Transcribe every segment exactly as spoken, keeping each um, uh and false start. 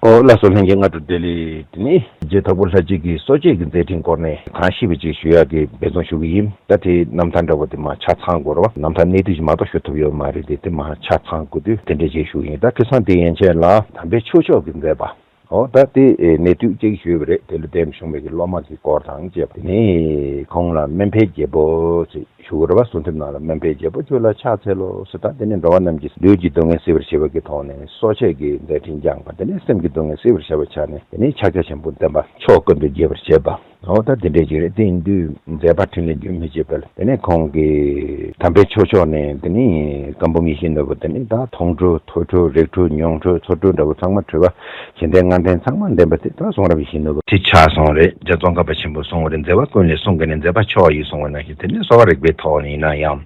ཨོ་ལགས་སོ། ལྷན་རྒྱས་སྔ་དྲོ་བདེ་ལེགས། དེ་ནི་རྗེ་དྭགས་པོ་ལྷ་རྗེ་གིས་གསོ་དཔྱད་ཀྱི་མཛད་འཕྲིན་སྐོར་ནས་གང་ཤེས་པ་ཅིག་ཞུ་ཡག་གི་འབད་བརྩོན་ཞུ་གི་ཡིན། ད་དེའི་རྣམ་ཐར་འདྲ་བོ་དེ་མར་ཆ་ཚང་དགོས་རེད་བ། རྣམ་ཐར་གནད་བསྡུས་ཤིག་མ་གཏོགས་ཞུ་ཐུབ་ཡོད་མ་རེད་དེ། དེ་མར་ཆ་ཚང་དགོས་དུས་དེ་འདྲ་ཅིག་ཞུ་གི་ཡིན། ད་ཁ་སང་དེ་ཡན་ཆད་ལ་དམ་པའི་ཆོས་མཆོག་གི་མཛད་པ། ཨོ་ད་དེ་ཨེ་གནད་བསྡུས་ཅིག་ཞུས་པ་རེད། དེ་ལ་འདེམས་བྱུང་བའི་གི་སློབ་མ་གི་སྐོར་དང་བཅས་པ། དེ་ནས་ཁོང་ལ་སྨན་པའི་རྒྱལ་པོ་ཞེས་ཞུ་དགོས་རེད་བ། གསུང་ཐེངས་ནང་ལ་སྨན་པའི་རྒྱལ་པོ་ཁྱོད་ལ་ཕྱག་འཚལ་ལོ་ཟེར། ད་དེ་ནས་འགྲོ་བ་རྣམས་ཀྱི་ལུས་ཀྱི་སྡུག་བསྔལ་སེལ་བར་བྱེད་པ་གི་ཐོག་ནས་གསོ་དཔྱད་ཀྱི་མཛད་འཕྲིན་བསྐྱངས་པ། དེ་ནས་སེམས་ཀྱི་སྡུག་བསྔལ་སེལ་བར་བྱ་བའི་ཆ་ནས་དེ་ནས་ཕྱག་རྒྱ་ཆེན་པོ་བསྟན་པ་མཆོག་ཀུན་ཏུ་རྒྱས་པར་བྱེད་པ། ཨོ་ད་དེ་འདྲས་ཅིག་རེད། དེ་ཡིན་དུས་མཛད་པ་འཕྲིན་ལས་རྒྱུན་མི་ཆད་པ་ལ། དེ་ནས་ཁོང་གིས་དམ་པའི་ཆོས་མཆོག་ནས་དེ་ནས་སྐམ་པོ་ཡིད་བཞིན་ནོར་བུ། དེ་ནས་ད་མཐོང་གྲོལ་ཐོས་གྲོལ་རིག་གྲོལ་མྱོང་གྲོལ་ཚོར་གྲོལ་འདྲ་བོ་ཚང་མ་གྲོལ་བ། བཞི་ལྡན་ལྔ་ལྡན་ཚང་མ་ལྡན་པ་དེ་ད་གསུང་རབ་ཡིད་བཞིན་ནོར་བུ་དེ་ཆགས་སོང་རེད། རྗེ་ཙོང་ཁ་པ་ཆེན་པོ་གསུང་བ་རེད། མཛད་པ་ཀུན་ལས་གསུང་གི་ནས་མཛད་པ་མཆོག་ཡིན་གསུང་བ་ནང་བཞིན། དེ་ནས་གསོ་བ་རིག་པའི་ཐོག་ནས་ཡིན་ན་ཡང་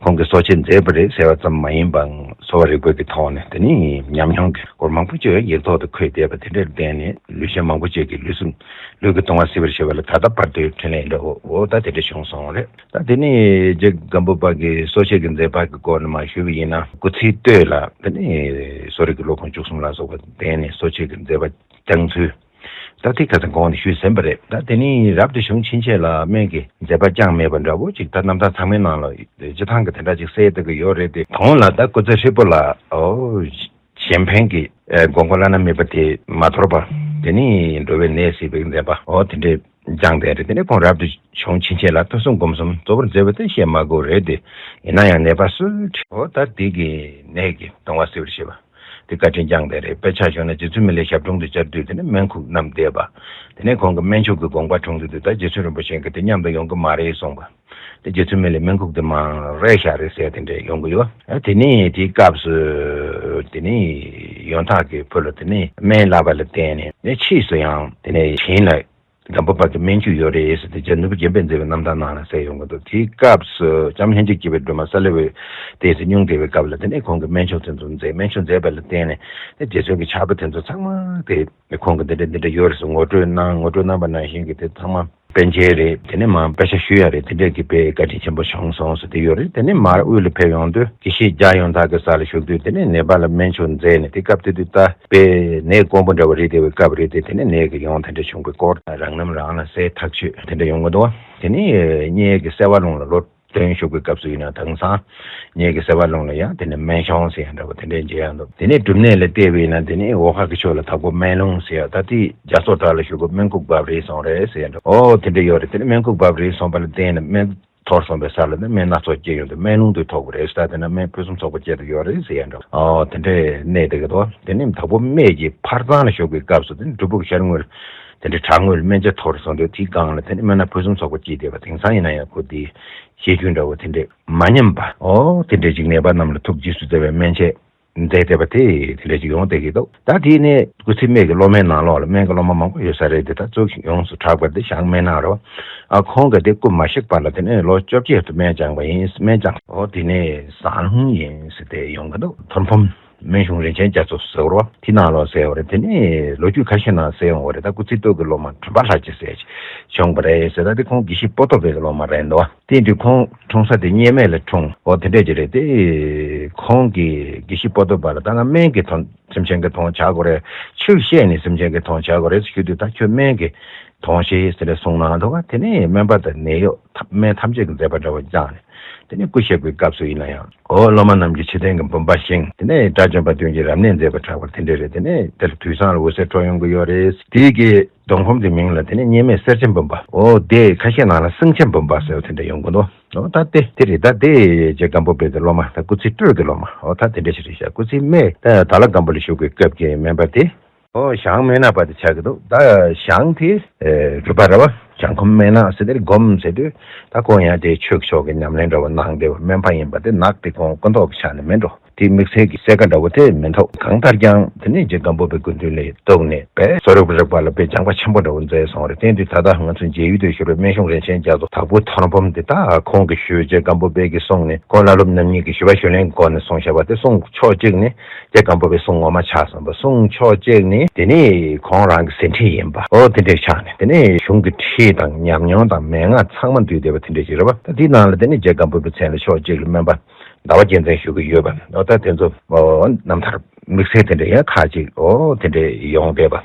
ཁོང་གིས་གསོ་དཔྱད་མཛད་པ་རེད་ཟེར་བ་ཙམ་མ་ཡིན་པའང་གསོ་བ་རིག་པའི་གི་ཐོག་ནས་དེ་ནས་ཉམས་མྱོང་གི་སྐོར་མང་པོ་ཅིག་ཡིག་ཐོག་ཏུ་འཁོད་བསྡད་པ་དེ་འདྲར་བརྟེན་ནས་ལུས་ཅན་མང་པོ་ཅིག་གི་ལུས་སེམས་ལུས་ཀྱི་གདུང་བ་སེལ་བར་བྱེད་པ་ལ་ད་ལྟ་བར་དོའི་འཕྲིན་ལས་འདྲ་བོ་འོ་ད་དེ་འདྲ་བྱུང་སོང་རེད། ད་དེ་ནས་རྗེ་སྒམ་པོ་པ་གི་གསོ་དཔྱད་ཀྱི་མཛད་པ་གི་སྐོར་ནས་མར་ཞུས་པ་ཡིན་ན། སྐུ་ཚེའི་སྟོད་ལ་དེ་ནས་གསོ་རིག་གི་སློབ་ཁང་བཅུ་གསུམ་ལ་སོགས་པ་བསྟེན་ནས་གསོ་དཔྱད་ཀྱི་མཛད་པ་བསྐྱངས་ཚུལ། ད་དེ་ཁ་སང་གོང་ནས་ཞུས་ཟིན་པ་རེད། ད་དེ་ནས་རབ་ཏུ་བྱུང་ཕྱིན་ཆད་ལ་སྨན་གྱི་མཛད་པ་བསྐྱངས་མེད་པ་འདྲ་བོ་ཅིག་ད་རྣམ་ཐར་ཚང་མའི་ནང་ལ་སྤྱི་བཏང་གི་དེ་འདྲ་ཅིག་གསལ་བསྡད་ཀྱི་ཡོད་རེད་དེ། གོང་ལ་ད་སྐུ་ཚེ་ཧྲིལ་པོ་ལ་ཨོ་གཞན་ཕན་གྱི་ཨེ་དགོངས་པ་བླ་ན་མེད་པ་དེ་མ་དོར་བར་དེ་ནས་འགྲོ་བའི་ནད་སེལ་བའི་མཛད་པ་ཨོ་དེ་འདྲས་བསྐྱངས་བསྡད་རེད། དེ་ནས་ཁོང་རབ་ཏུ་བྱུང་ཕྱིན་ཆད་ལ་ཐོས་བསམ་སྒོམ་གསུམ་གཙོ་བོར་མཛད་པ་དེ་བཤད་མ་དགོས་རེད་དེ། ཡིན་ན་ཡང་ནད་པ་སུ་འདྲ་ཨོ་ད་དེ་གི་ནད་ཀྱི་གདུང་བ་སེལ་བར་བྱེད་པ་དེ་བཀའ་དྲིན་བསྐྱངས་བསྡད་རེད། དཔེ་ཆ་བཞག་ན་རྗེ་བཙུན་མི་ལའི་ཞབས་དྲུང་དུ་བཅར་དུས་དེ་ནས་སྨན་ཁུག་བསྣམས་བསྡད་པ། དེ་ནས་ཁོང་གི་སྨན་ཆུང་གི་དགོངས་པ་འཁྲུངས་དུས་དེ་ད་རྗེ་བཙུན་རིན་པོ་ཆེ་གིས་དེ་མཉམ་དུ་ཡོང་གི་མ་རེད་གསུངས་པ། དེ་རྗེ་བཙུན་མི་ལའི་སྨན་ཁུག་དེ་མར་རལ་བཞག་རེད་ཟེར་དེ་འདྲས་ཡོང་གི་ཡོད། ཨ་དེ་ནས་དེའི་སྐབས་སུ་དེ་ནས་ཡོན་བདག་གིས་བུ་ལ་དེ་ནས་སྨན་བསླབ་པ་ལ་བརྟེན་ནས་ནས་ཕྱིས་སུ་ཡང་དེ་ནས་བྱིན་ལ་སྒམ་པོ་པ་གི་སྨན་ཆུ་ཡོད་རེད་ཟེར་ཏེ་རྗེ་ནོར་བུ་རྒྱན་པས་མཛད་པའི་རྣམ་ཐར་ནང་ལ་གསལ་ཡོང་གི་འདུག་དེའི་སྐབས་སུ་ལྕམ་ལྷན་ཅིག་སྐྱིད་པའི་སྒྲོལ་མ་ས་ལེ་བའི་ཏོག་ཙམ་སྙུང་བསྡད་པའི་སྐབས་ལ་དེ་ནས་ཁོང་གིས་སྨན་ཆུང་དེ་ཚོ་མཛད། སྨན་ཆུང་མཛད་པ་ལ་བརྟེན་ནས་དེ་རྗེ་བཙུན་གྱི་ཕྱག་དཔེ་དེ་ཚོ་ཚང་མ་དེ་ཁོང་གིས་འདི་འདྲ་འདི་འདྲ་ཡོད་རེད་ཟེར་ངོ་སྤྲོད་གནང་། ངོ་སྤྲོད་གནང་པ་ནང་བཞིན་གྱི་དེ་ཚང་མ་པཎ་ཆེན་རེད། དེ་ནས་མར་དཔེ་ཆ་ཞུ་ཡ་རེད། དེ་འདྲས་ཀྱི་དཔེ་བཀའ་དྲིན་ཆེན་པོ་བྱུང་སོང་ཟེར་དེ་ཡོད་རེད། དེ་ནས་མར་དབུས་ལ་ཕེབས་ཡོང་དུས་དགེ་བཤེས་རྒྱལ་ཡོན་བདག་གི་ས་ལ་བཞུགས་དུས་དེ་ནས་ནད་པ་ལ་སྨན་ཆུང་མཛད་ནས། དེ་སྐབས་དེ་དུས་ད་དཔེ་ནད་དཀོན་པོ་འདྲ་བ་རེད་བསྡད་པའི་སྐབས་རེད་དེ། དེ་ནས་ནད་ཀྱི་ཡོང་དེ་འདྲ་བྱུང་བའི་སྐོར་དང་རང་རྣམ་རང་ལ་གསལ་ཐག་ཆོད་དེ་འདྲ་ཡོང་གི་འདུག་དེ་ནས་སྙེ་གི་སེ་བ་ལུང་ལ་ལོ་སྟོན་བཞུགས་པའི་སྐབས་སུ་ཡིན་ན་དེང་སང་སྙེ་གི་སེ་བ་ལུང་ལ་ཡང་དེ་ནས་སྨན་གཤོང་ཟེར་ཡ་འདྲ་བོ་དེ་འདྲས་མཇལ་ཡ་འདུག་དེ་ནས་སྒྲུབ་གནས་ལ་བལྟས་པ་ཡིན་ན་དེ་ནས་འོག་ཁ་གི་ཕྱོགས་ལ་དྭགས་པོ་སྨན་ལུང་ཟེར་ཡ། ད་དེ་རྒྱ་མཚོ་བྲག་ལ་བཞུགས་པའི་སྨན་ཁུག་བབས་རེད་གསུངས་རེད་ཟེར་ཡ་འདྲ་ཨོ་དེ་འདྲས་ཡོད་རེད། དེ་ནས་སྨན་ཁུག་བབས་རེད་གསུངས་པ་ལ་བརྟེན་ནས་སྨན་ཐོར་སོང་པའི་ས་ལ་ནི་སྨན་སྣ་ཚོགས་སྐྱེས་ཡོང་དུས་སྨན་ལུང་དུ་ཐོགས་པ་རེད། ད་དེ་ན་སྨན་ཕུན་སུམ་ཚོགས་པ་སྐྱེས་དུ་ཡོད་རེད་ཟེར་ཡ་འདྲ་ཨོ་དེ་འདྲས་གནས་དེ་གི་དོ། དེ་ནས་དྭགས་པོ་སྨད་ཀྱི་ཕར་གཙང་ལ་བཞུགས་པའི་སྐབས་སུ་དེ་ནས་སྒྲུབ་ཕུག་ཤར་ངོས་དེ་འདྲའི་བྲག་ངོས་ལ་སྨན་ཆ་འཐོར་སོང་དུས་དེའི་སྒང་ལ་དེ་ནས་སྨན་སྣ་ཕུན་སུམ་ཚོགས་པ་སྐྱེས་བསྡད་པ། དེང་སང་ཡིན་ན་ཡང་ཁོ་དེའི་བཤད་རྒྱུན་འདྲ་བོ་དེ་འདྲས་མ་ཉམས་པ་ཨོ་དེ་འདྲས་ཅིག་ནད་པ་རྣམས་ལ་ཐུགས་རྗེས་སུ་མཛད་པའི་སྨན་ཆས་མཛད་བསྡད་པ་དེ་དེ་འདྲས་ཅིག་ཡོང་བསྡད་ཀྱི་འདུག་ད་དེ་ནས་སྐུ་ཚེ་སྨད་ཀྱི་སློབ་མའི་ནང་ལོགས་ལ་སྨན་གྱི་སློབ་མ་མང་པོ་ཡོད་ས་རེད་དེ། ད་གཙོ་ཡོངས་སུ་གྲགས་པ་དེ་ཞང་སྨན་སྣ་རེད་བ། ཨ་ཁོང་གིས་དེ་སྐུ་མ་གཤེགས་བར་ལ་དེ་ནས་ལོ་བཅོ་བརྒྱད་དུ་སྨན་སྦྱངས་པ་ཡིན། སྨན་སྦྱངས་ཨོ་དེ་ནས་ཟངས་ལྷུང་ཡིན་ཟེར་ཏེ་ཡོང་གི་འདུག་ཐོར་འབུམ་སྨན་གཞུང་རིན་ཆེན་རྒྱ་མཚོ་ཟེར་བ་དེ་ནང་ལོགས་གསལ་བ་རེད། དེ་ནས་ལོ་རྒྱུས་ཁ་ཤས་ནང་གསལ་ཡོང་བ་རེད། ད་སྐུ་ཚེ་སྟོད་ཀྱི་སློབ་མ་དྲུམ་པ་ལྷ་རྗེ་ཟེར་ཅིག་བྱུང་བ་རེད་ཟེར། ད་དེ་ཁོང་དགེ་བཤེས་པོ་ཏོ་བྷེ་གི་སློབ་མ་རེད་འདུག་དེ་དུས་ཁོང་འཁྲུངས་ས་དེ་སྙེ་སྨད་ལ་འཁྲུངས། ཨོ་དེ་འདྲས་ཅིག་རེད་དེ། ཁོང་གིས་དགེ་བཤེས་པོ་ཏོ་བྷེ་ལ་ད་ང་སྨན་གྱི་དོན་སེམས་ཅན་གྱི་དོན་བྱ་དགོས་རེད། ཆོས་བཤད་ནས་སེམས་ཅན་གྱི་དོན་བྱ་དགོས་རེད་ཞུ་དུས་ད་ཁྱོད་སྨན་གྱི་དོན་བྱེད་ཟེར་ནས་གསུངས་གནང་འདུག་དེ་ནས་སྨན་པ་དང་ནད་གཡོག་སྨན་ཐམས་ཅད་ཀྱི་མཛད་པ་འདྲ་བོ་བསྐྱངས་ནས་དེ་ནས་སྐུ་གཤེགས་པའི་སྐབས་སུ་ཡིན་ན་ཡང་ཨོ་སློབ་མ་རྣམས་ཀྱི་ཕྱི་རྟེན་གྱི་འབུམ་པ་བཞེངས། དེ་ནས་དགྲ་བཅོམ་པ་བདུན་གྱི་རབ་གནས་མཛད་པར་གྲགས་པར་དེ་འདྲས་རེད། དེ་ནས་དེར་དུས་བཟང་ལ་འོད་ཟེར་འཕྲོ་ཡོང་གི་ཡོད་རེད། དེ་གི་སྡོང་ཕུང་དེ་མིང་ལ་དེ་ནས་སྙེ་སྨད་གསེར་ཆེན་འབུམ་པ། ཨོ་དེ་ཁ་ཤས་ནང་ལ་སེང་ཆེན་འབུམ་པ་ཟེར་བ་དེ་འདྲ་ཡོང་གི་འདུག་ཨོ་ད་དེ་དེ་རེད། ད་དེ་རྗེ་སྒམ་པོ་པའི་གི་སློབ་མ་ད་སྐུ་ཚེ་སྤྲོས་ཀྱི་སློབ་མ། ཨོ་ད་དེ་འདྲ་ཞིག་རེད་ཤག་སྐུ་ཚེ་སྨད་ད་དྭགས་ལྷ་སྒམ་པོ་ལ་བཞུགས་པའི་སྐབས་ཀྱི་སྨན་པ་དེ་ཨོ་ཞང་སྨན་སྣ་པ་དེ་ཆགས་ཀྱི་འདུག་ད་ཞང་དེ་རུས་པ་ར་བ་ཞང་ཁོམ་སྨན་སྣ་ཟེར་དེ་སྒོམ་ཟེར་དུས་ད་ཁོང་ཡང་དེ་ཆོས་ཕྱོགས་ཀྱི་ཉམས་ལེན་འདྲ་བོ་གནང་བསྡད་པ་སྨན་པ་ཡིན་པ་དེ་ནག་དེ་ཁོང་སྐུ་མདོག་གི་ཆ་ནས་མིན་འགྲོ། དེ་དམིགས་བསལ་གྱི་གསལ་ཁ་འདྲ་བོ་དེ་མི་འདུག་གང་ལྟར་ཀྱང་དེ་ནས་རྗེ་སྒམ་པོ་པའི་སྐུ་མདུན་ལ་གཏུགས་ནས་པས་གསོ་རིག་པ་རིག་པ་ལ་དཔེ་སྦྱངས་པ་ཆེན་པོ་འདྲ་བོ་མཛད་སོང་རེད། དེ་དུས་ད་ལྟ་ང་ཚོ་མཇལ་ཡུལ་དུ་བཞུགས་པའི་སྨན་གཞུང་རིན་ཆེན་རྒྱ་མཚོ་དྭགས་པོ་ཐོར་འབུམ་དེ་ད་ཁོང་གིས་ཞུས་རྗེ་སྒམ་པོ་པའི་གི་གསུང་ནས་ཁོང་བླ་སློབ་རྣམ་གཉིས་ཀྱིས་ཞུ་བ་ཞུ་ལེན་གྱི་སྒོ་ནས་གསུངས་བཞག་པ་དེ་གསུང་ཕྱོགས་གཅིག་ནས་རྗེ་སྒམ་པོ་པའི་གསུང་ངོ་མ་ཆགས་སོང་བ། གསུང་ཕྱོགས་གཅིག་ནས་དེ་ནས་ཁོང་རང་གི་ཟིན་བྲིས་ཡིན་པ་ཨོ་དེ་འདྲས་ཆགས་ནས་དེ་ནས་གཞུང་གི་ཁྲིད་དང་ཉམས་མྱོང་དང་མན་ངག་ཚང་མ་འདུས་བསྡད་པ་དེ་འདྲས་ཅིག་རེད་བ། ད་དེའི་ནང་ལ་དེ་ནས་རྗེ་སྒམ་པོ་པའི་མཚན་ལ་ཕྱོགས་གཅིག་ལ་སྨན་པ་ཟླ་བ་རྒྱལ་མཚན་ཞུ་གི་ཡོད་པ། ཨོ་ད་དེ་ཚོ་ཨོ་རྣམ་ཐར་ དམིགས་བསལ་དེ་འདྲ་ཡང་ཁག་ཅིག་འོ་དེ་འདྲ་ཡོང་བསྡད་པ།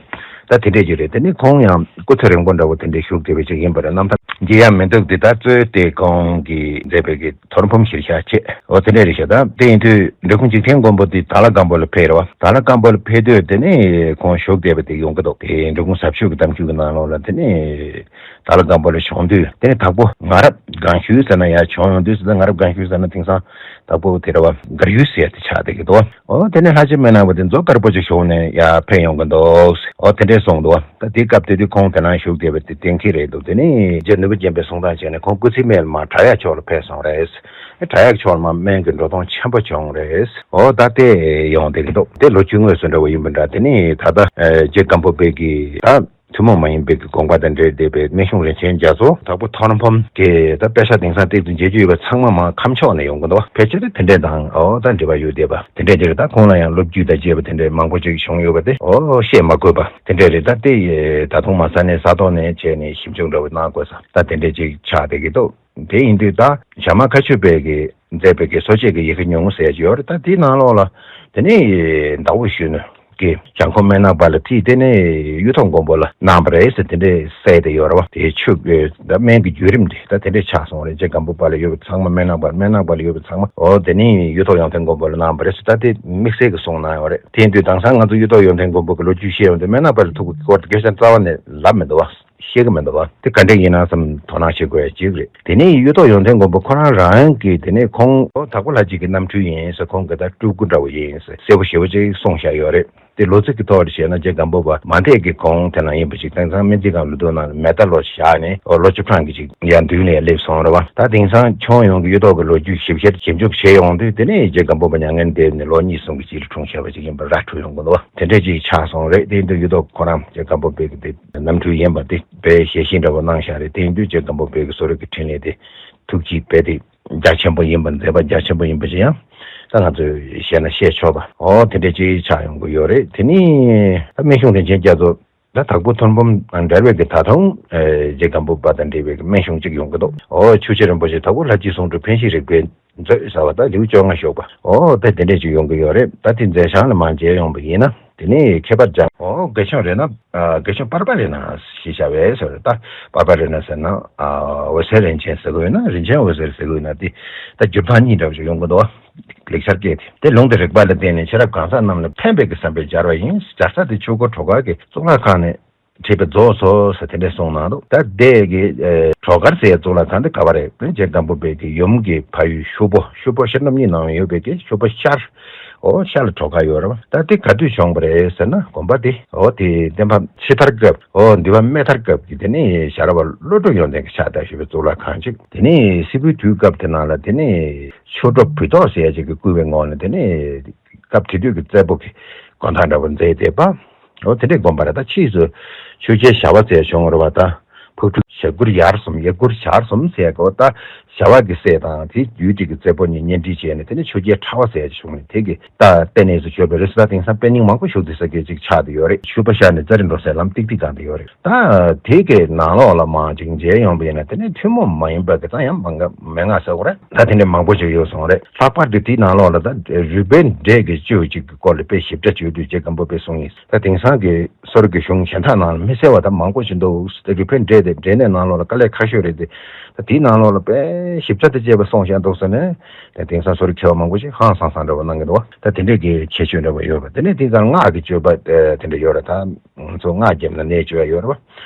ད་དེ་འདྲས་ཅིག་རེད། དེ་ནི་ཁོང་ཡང་སྐུ་ཚེ་རིང་པོ་འདྲ་བོ་དེ་འདྲས་བཞུགས་བསྡད་པ་ཅིག་ཡིན་པ་རེད། རྣམ་ཐར་བརྗེད་ཡ་མི་འདུག་འདི་ལྟར་གཙོས་ཏེ་ཁོང་གིས་མཛད་པའི་གི་ཐོར་འབུམ་གཞིར་བཞག་བྱས། འོ་དེ་འདྲས་རེད་ཤག་ད་དེ་ཡིན་དུས་འབྲི་གུང་འཇིག་རྟེན་མགོན་པོ་འདི་དྭགས་ལྷ་སྒམ་པོ་ལ་ཕེབས་རེད་བ། དྭགས་ལྷ་སྒམ་པོ་ལ་ཕེབས་དུས་དེ་ནི་ཁོང་བཞུགས་བསྡད་པ་དེ་ཡོང་གི་འདུག་དེ་འབྲི་གུང་ཟབ་ཆོས་ཀྱི་གཏམ་རྒྱུད་ཀྱི་ནང་ལོགས་ལ་དེ་ནི་དྭགས་ལྷ་སྒམ་པོ་ལ་བྱོན་དུས་དེ་ནི་དྭགས་པོ་ང་རབ་སྒང་ཤུལ་ཟེར་ན་ཡར་བྱོན་ཡོང་དུས་ཟེར་ན། ང་རབ་སྒང་ཤུལ་ཟེར་ན་དེང་སང་དྭགས་པོ་དེ་རེད་བ། མགར་ཡུལ་ཟེར་ཡ་དེ་ཆགས་བསྡད་ཀྱི་འདུག་འོ་དེ་ནས་ལྷ་རྗེ་སྨན་སྣ་བ་དེ་མཛོ་དཀར་པོ་ཅིག་བྱུང་ནས་ཡར་ཕེབས་ཡོང་གི་འདུག་འོ་དེ་འདྲས་གསུངས་འདུག་ད་དེའི་སྐབས་དེ་དུས་ཁོང་དེ་ན་བཞུགས་བསྡད་པ་དེ་གཏན་འཁེལ་རེད་འདུག་དེ་ནས་རྗེ་ནོར་བུ་རྒྱན་པས་གསུང་སྟངས་བྱས་ནས་ཁོང་སྐུ་ཚེའི་སྨད་ལ་མར་བྲག་གཡབ་ཕྱོགས་ལ་ཕེབས་སོང་རེད། བྲག་གཡབ་ཕྱོགས་ལ་མར་སྨན་གྱི་འགྲོ་སྟངས་ཆེན་པོ་བྱུང་རེད། འོ་ད་དེ་ཡོང་བསྡད་ཀྱི་འདུག་དེ་ལོ་རྒྱུས་དངོས་སུ་འདྲ་བོ་ཡིན་པ་འདྲ། དེ་ནས་ད་ལྟ་རྗེ་སྒམ་པོ་པའི་གི་ད་ཐུན་མོང་མ་ཡིན་པའི་གི་དགོངས་པ་དང་འབྲེལ་བསྡད་པའི་སྨན་གཞུང་རིན་ཆེན་རྒྱ་མཚོ། དྭགས་པོ་ཐོར་འབུམ་གྱི་ད་དཔེ་ཆ་དེང་སང་ཏོག་ཙམ་མཇལ་རྒྱུ་ཡོད་པ་ཚང་མ་མར་ཁམས་ཕྱོགས་ནས་ཡོང་གི་འདུག་ཕལ་ཆེར་དེ་འདྲས་དང་འོ་ད་འབྲེལ་བ་ཡོད་བསྡད་པ་དེ་འདྲས་ཅིག་རེད། ད་ཁོང་ལ་ཡང་སློབ་བརྒྱུད་དང་བཅས་པ་དེ་འདྲས་མང་པོ་ཅིག་བྱུང་ཡོད་པ་དེ་འོ་བཤད་མ་དགོས་པ་དེ་འདྲས་རེད། ད་དེ་ད་དུང་མ་ས་གནས་ས་ཐོག་ནས་བྱས་ནས་ཞིབ་འཇུག་འདྲ་བོ་གནང་དགོས་ས་ད་དེ་འདྲས་ཅིག་ཆགས་བསྡད་ཀྱི་འདུག་དེ་ཡིན་དུས་ད་ཞྭ་དམར་མཁའ་སྤྱོད་པའི་གི་མཛད་པའི་གི་གསོ་དཔྱད་ཀྱི་ཡི་གེ་ཉུང་ངུ་ཟེར་གྱི་ཡོད་རེད། ད་དེའི་ནང་ལོགས་ལ་དེ་ནས་ཟླ་འོད་གཞོན་ནུ་གིས་བྱང་ཁོག་སྨན་སྣ་བ་ལ་ཁྲིད་དེ་ནས་གཡུ་ཐོག་མགོན་པོ་ལ་གནང་བ་རེད་ཟེར་དེ་འདྲས་གསལ་བསྡད་ཡོད་རེད་བ། དེ་ཆོས་ད་སྨན་གྱི་བརྒྱུད་རིམ་དེ་ད་དེ་འདྲས་ཆགས་སོང་རེད། རྗེ་སྒམ་པོ་པ་ལ་ཡོད་པ་ཚང་མ་སྨན་སྣ་བ་སྨན་སྣ་བ་ལ་ཡོད་པ་ཚང་མ་འོ་དེ་ནས་གཡུ་ཐོག་ཡོན་ཏན་མགོན་པོ་ལ་གནང་བ་རེད་ཟེར། ད་དེ་དམིགས་བསལ་གྱི་གསུང་གནང་ཡོད་རེད། དེ་ཡིན་དུས་དེང་སང་ང་ཚོ་གཡུ་ཐོག་ཡོན་ཏན་མགོན་པོ་གི་ལོ་རྒྱུས་བཤད་ཡོང་དུས་སྨན་སྣ་བ་ལ་ཐུག་པའི་སྐོར་དེ་སྐད་ཆ་རྩ་བ་ནས་ལབ་མི་འདུག་བ། ཤེས་ཀྱི་མི་འདུག་བ། དེ་ག་འདྲས་ཡིན་ན་བསམ་དོ་སྣང་བྱེད་དགོས་ཡ་གཅིག་རེད། དེ་ནས་གཡུ་ཐོག་ཡོན་ཏན་མགོན་པོ་ཁོ་རང་རང་གིས་དེ་ནས་ཁོང་ཨོ་དྭགས་པོ་ལྷ་རྗེ་གི་རྣམ་འཕྲུལ་ཡིན་ཟེར། ཁོང་གི་ད་སྤྲུལ་སྐུ་འདྲ་བོ་ཡིན་ཟེར་གསལ་པོ་ཞེ་པོ་ཅིག་གསུངས་བཞག་ཡོད་རེད། དེ་ལོ་ཚིགས་ཀྱི་ཐོག་ལ་བཤད་ན་རྗེ་སྒམ་པོ་པ་མ་འདས་ཀྱི་གོང་དེ་ན་ཡིན་པ་ཅིག་དེང་སང་སྨན་རྩིས་ཁང་ལུང་སྟོན་ནང་ལ་མེ་རྟ་ལོ་བཞག་ནས་ཨོ་ལོ་བཅུ་གྲངས་ཀྱི་ཅིག་ཡར་མདུན་ལ་སླེབས་སོང་རེད་བ། ད་དེང་སང་ཁྱོན་ཡོངས་ཀྱི་གཡུ་ཐོག་གི་ལོ་རྒྱུས་ཞིབ་བཤེར་ཞིབ་འཇུག་བྱེད་ཡོང་དུས་དེ་ནས་རྗེ་སྒམ་པོ་པ་མྱ་ངན་འདས་ནས་ལོ་གཉིས་གསུམ་གྱི་རྗེས་ལ་འཁྲུངས་བཞག་པ་ཅིག་ཡིན་པ་ར་འཕྲོད་ཡོང་གི་འདུག་བ། དེ་འདྲས་ཅིག་ཆགས་སོང་རེད། དེ་ཡིན་དུས་གཡུ་ཐོག་ཁོ་རང་རྗེ་སྒམ་པོ་པའི་གི་དེ་རྣམ་འཕྲུལ་ཡིན་པ་དེ་དཔེ་ཞལ་བཞེས་འདྲ་བོ་གནང་བཞག་རེད། དེ་ཡིན་དུས་རྗེ་སྒམ་པོ་པའི་གི་གསོ་རིག་གི་འཕྲིན་ལས་དེ་ཐུགས་རྗེ་དཔེ་དེ་རྒྱ་ཆེན་པོ་ཡིན་པ་མཛད་པ་རྒྱ་ཆེན་པོ་ཡིན་པ་ཅིག་ཡང་ད་ང་ཚོས་བཤད་ན་བཤད་ཆོག་པ་འོ་དེ་འདྲས་ཅིག་ཆགས་ཡོང་གི་ཡོད་རེད། དེ་ནི་ད་སྨན་གཞུང་རིན་ཆེན་རྒྱ་མཚོ་ད་དྭགས་པོ་ཐོར་འབུམ་དང་འབྲེལ་བའི་གི་ད་དུང་རྗེ་སྒམ་པོ་པ་དང་འབྲེལ་བའི་གི་སྨན་གཞུང་གཅིག་ཡོང་གི་འདུག་ཨོ་ཆོས་རྗེ་རིན་པོ་ཆེ་དྭགས་པོ་ལྷ་རྗེའི་གསུང་སྒྲོས་ཕན་ཕྱིར་རིག་པའི་མཛོད་ཟེར་བ་ད་ལེའུ་བཅོ་ལྔ་ཤོག་པ་ཨོ་ད་དེ་འདྲས་ཅིག་ཡོང་གི་ཡོད་རེད། ད་དེ་མཛད་བྱང་ལ་མར་མཇལ་ཡོང་པ་ཡིན་ན་དེ་ནས་ཁྱད་པར་སྦྱང་ཨོ་དགེ་ཆུང་རེ་ན་དགེ་ཆུང་པར་པ་རེ་ན་ཞེས་བྱ་བས་ཟེར། ད་པར་པ་རེ་ན་ཟེར་ན་འོད་ཟེར་རིན་ཆེན་ཟེར་གི་ཡོད་ན་རིན་ཆེན་འོད་ཟེར་ཟེར་གི་ཡོད་ན་དེ་ད་འགྱུར་ལྡོག་གཉིས་འདྲ་བ་ཞིག་ཡོང་གི་འདུག་ལེགས་སྦྱར་སྐད་དེ། དེ་ལུང་དང་རིགས་པ་ལ་བརྟེན་ནས་ཤེས་རབ་གང་ཟག་རྣམས་ལ་ཕན་པའི་གི་བསམ་པས་སྦྱར་བ་ཡིན། སྦྱར་ས་དེ་ཆོས་འཁོར་གྲོལ་གར་གྱི་གཙུག་ལག་ཁང་ནས་བྲིས་པའི་རྫོགས་སོ་ཟེར་དེ་འདྲས་གསུངས་གནང་འདུག་ད་དེ་གི་གྲོལ་གར་ཟེར་གཙུག་ལག་ཁང་དེ་ག་བ་རེད། རྗེ་སྒམ་པོ་པའི་གི་ཡུམ་གྱི་ཕ་ཡུལ་ཤུ་པོ། ཤུ་པོ་ཤར་རྣམ་གཉིས་ནང་ཡོད་པའི་གི་ཤུ་པོ་ཤར། ཨོ་ཤར་ལ་གྲོལ་གར་ཡོད་རེད་བ། ད་དེ་ག་དུས་བྱུང་བ་རེད་ཟེར་ན་དགོན་པ་དེ་ཨོ་དེ་བསྟན་པ་ཕྱི་དར་སྐབས་ཨོ་འདུལ་བ་སྨད་དར་སྐབས་ཀྱི་དེ་ནས་ཞྭ་ར་བ་བློ་གྲོས་ཡོན་ཏན་གྱི་ཕྱག་དར་ཞུ་བའི་གཙུག་ལག་ཁང་གཅིག་དེ་ནས་སིལ་བུའི་དུས་སྐབས་དེ་ནང་ལ་དེ་ནས་ཆོས་གྲོགས་བུ་ཐོག་ཟེར་ཡ་ཅིག་གིས་བསྐུལ་བའི་ངོགས་ནས་དེ་ནས་སྐབས་དེ་དུས་ཀྱི་བཙད་པོ་གི་དགོན་བདག་འདྲ་བོ་མཛད་བསྡད་པ། འོ་དེ་འདྲའི་དགོན་པ་རེད། ད་ཕྱིས་སུ་ཆོས་རྒྱལ་ཞྭ་བ་ཟེར་བྱུང་བ་རེད་བ། ད་ཕག་གྲུ་ཞབས་གུར་ཡར་སོང་ཡར་གུར་ཞར་སོང་ཟེར་གོ་ད་ཞྭ་བ་གི་སྲས་དང་དེ་ཡུལ་དེ་གི་བཙད་པོ་གཉིས་གཉེན་སྒྲིག་བྱས་ནས་དེ་ནས་ཆོས་རྒྱལ་ཁྲ་བ་ཟེར་བྱུང་ནས་དེ་གི་ད་ལྟེ་གནས་སུ་གྱུར་པ་རེད་ཟེར། ད་དེང་སང་དཔེ་རྙིང་མང་པོ་བཞུགས་བསྡད་ས་གི་ཅིག་ཆགས་བསྡད་ཡོད་རེད། ཤུ་པ་ཤར་ནས་ཙཱ་རི་འགྲོ་སའི་ལམ་ཏིག་ཏིག་སྒང་དུ་ཡོད་རེད། ད་དེ་གི་ནང་ལོགས་ལ་མར་ཅིག་མཇལ་ཡོང་བ་ཡིན་ན་དེ་ནས་ཐུན་མོང་མ་ཡིན་པ་གི་ད་ཡང་མང་ག་མན་ངག་ཟེར་དགོས་རེད། ད་དེ་འདྲ་མང་པོ་ཞིག་ཡོད་སོང་རེད། ལྷག་པར་དུ་དེའི་ནང་ལོགས་ལ་ད་རུས་སྦལ་འབྲས་ཀྱི་བཅུད་ཅིག་གི་སྐོར་ལ་དཔེ་ཞིབ་ཕྲ་བརྗོད་དུས་རྗེ་སྒམ་པོ་པས་གསུངས་ཡིན། ད་དེང་སང་གི་གསོ་རིག་གི་གཞུང་གཞན་དག་ནང་ལ་མི་གསལ་བ་ད་མང་པོ་ཞིག་འདུག་ད་རུས་སྦལ་འབྲས་དེ་འབྲས་ནད་ནང་ལོགས་ལ་དཀའ་ལས་ཁག་ཤོས་རེད་དེ། ད་དེའི་ནང་ལོགས་ལ་དཔེ་ཞིབ་ཕྲ་དང་བཅས་པ་གསུངས་བཞག་འདུག་ཟེར་ནས་ད་དེང་སང་གསོ་རིག་མཁས་པ་མང་པོ་ཞིག་ཧང་སང་སང་འདྲ་བོ་གནང་གི་འདུག་ད་དེ་འདྲས་ཀྱི་ཁྱད་ཆོས་འདྲ་བོ་ཡོད་པ། དེ་ནས་དེང་སང་སྔགས་ཀྱི་སྤྱོད་པ་དེ་འདྲ་ཡོད་རེད། ད་ང་ཚོ་སྔགས་རྒྱབ་ན་ནད་བཅོས་ཡ་ཡོད་རེད་བ།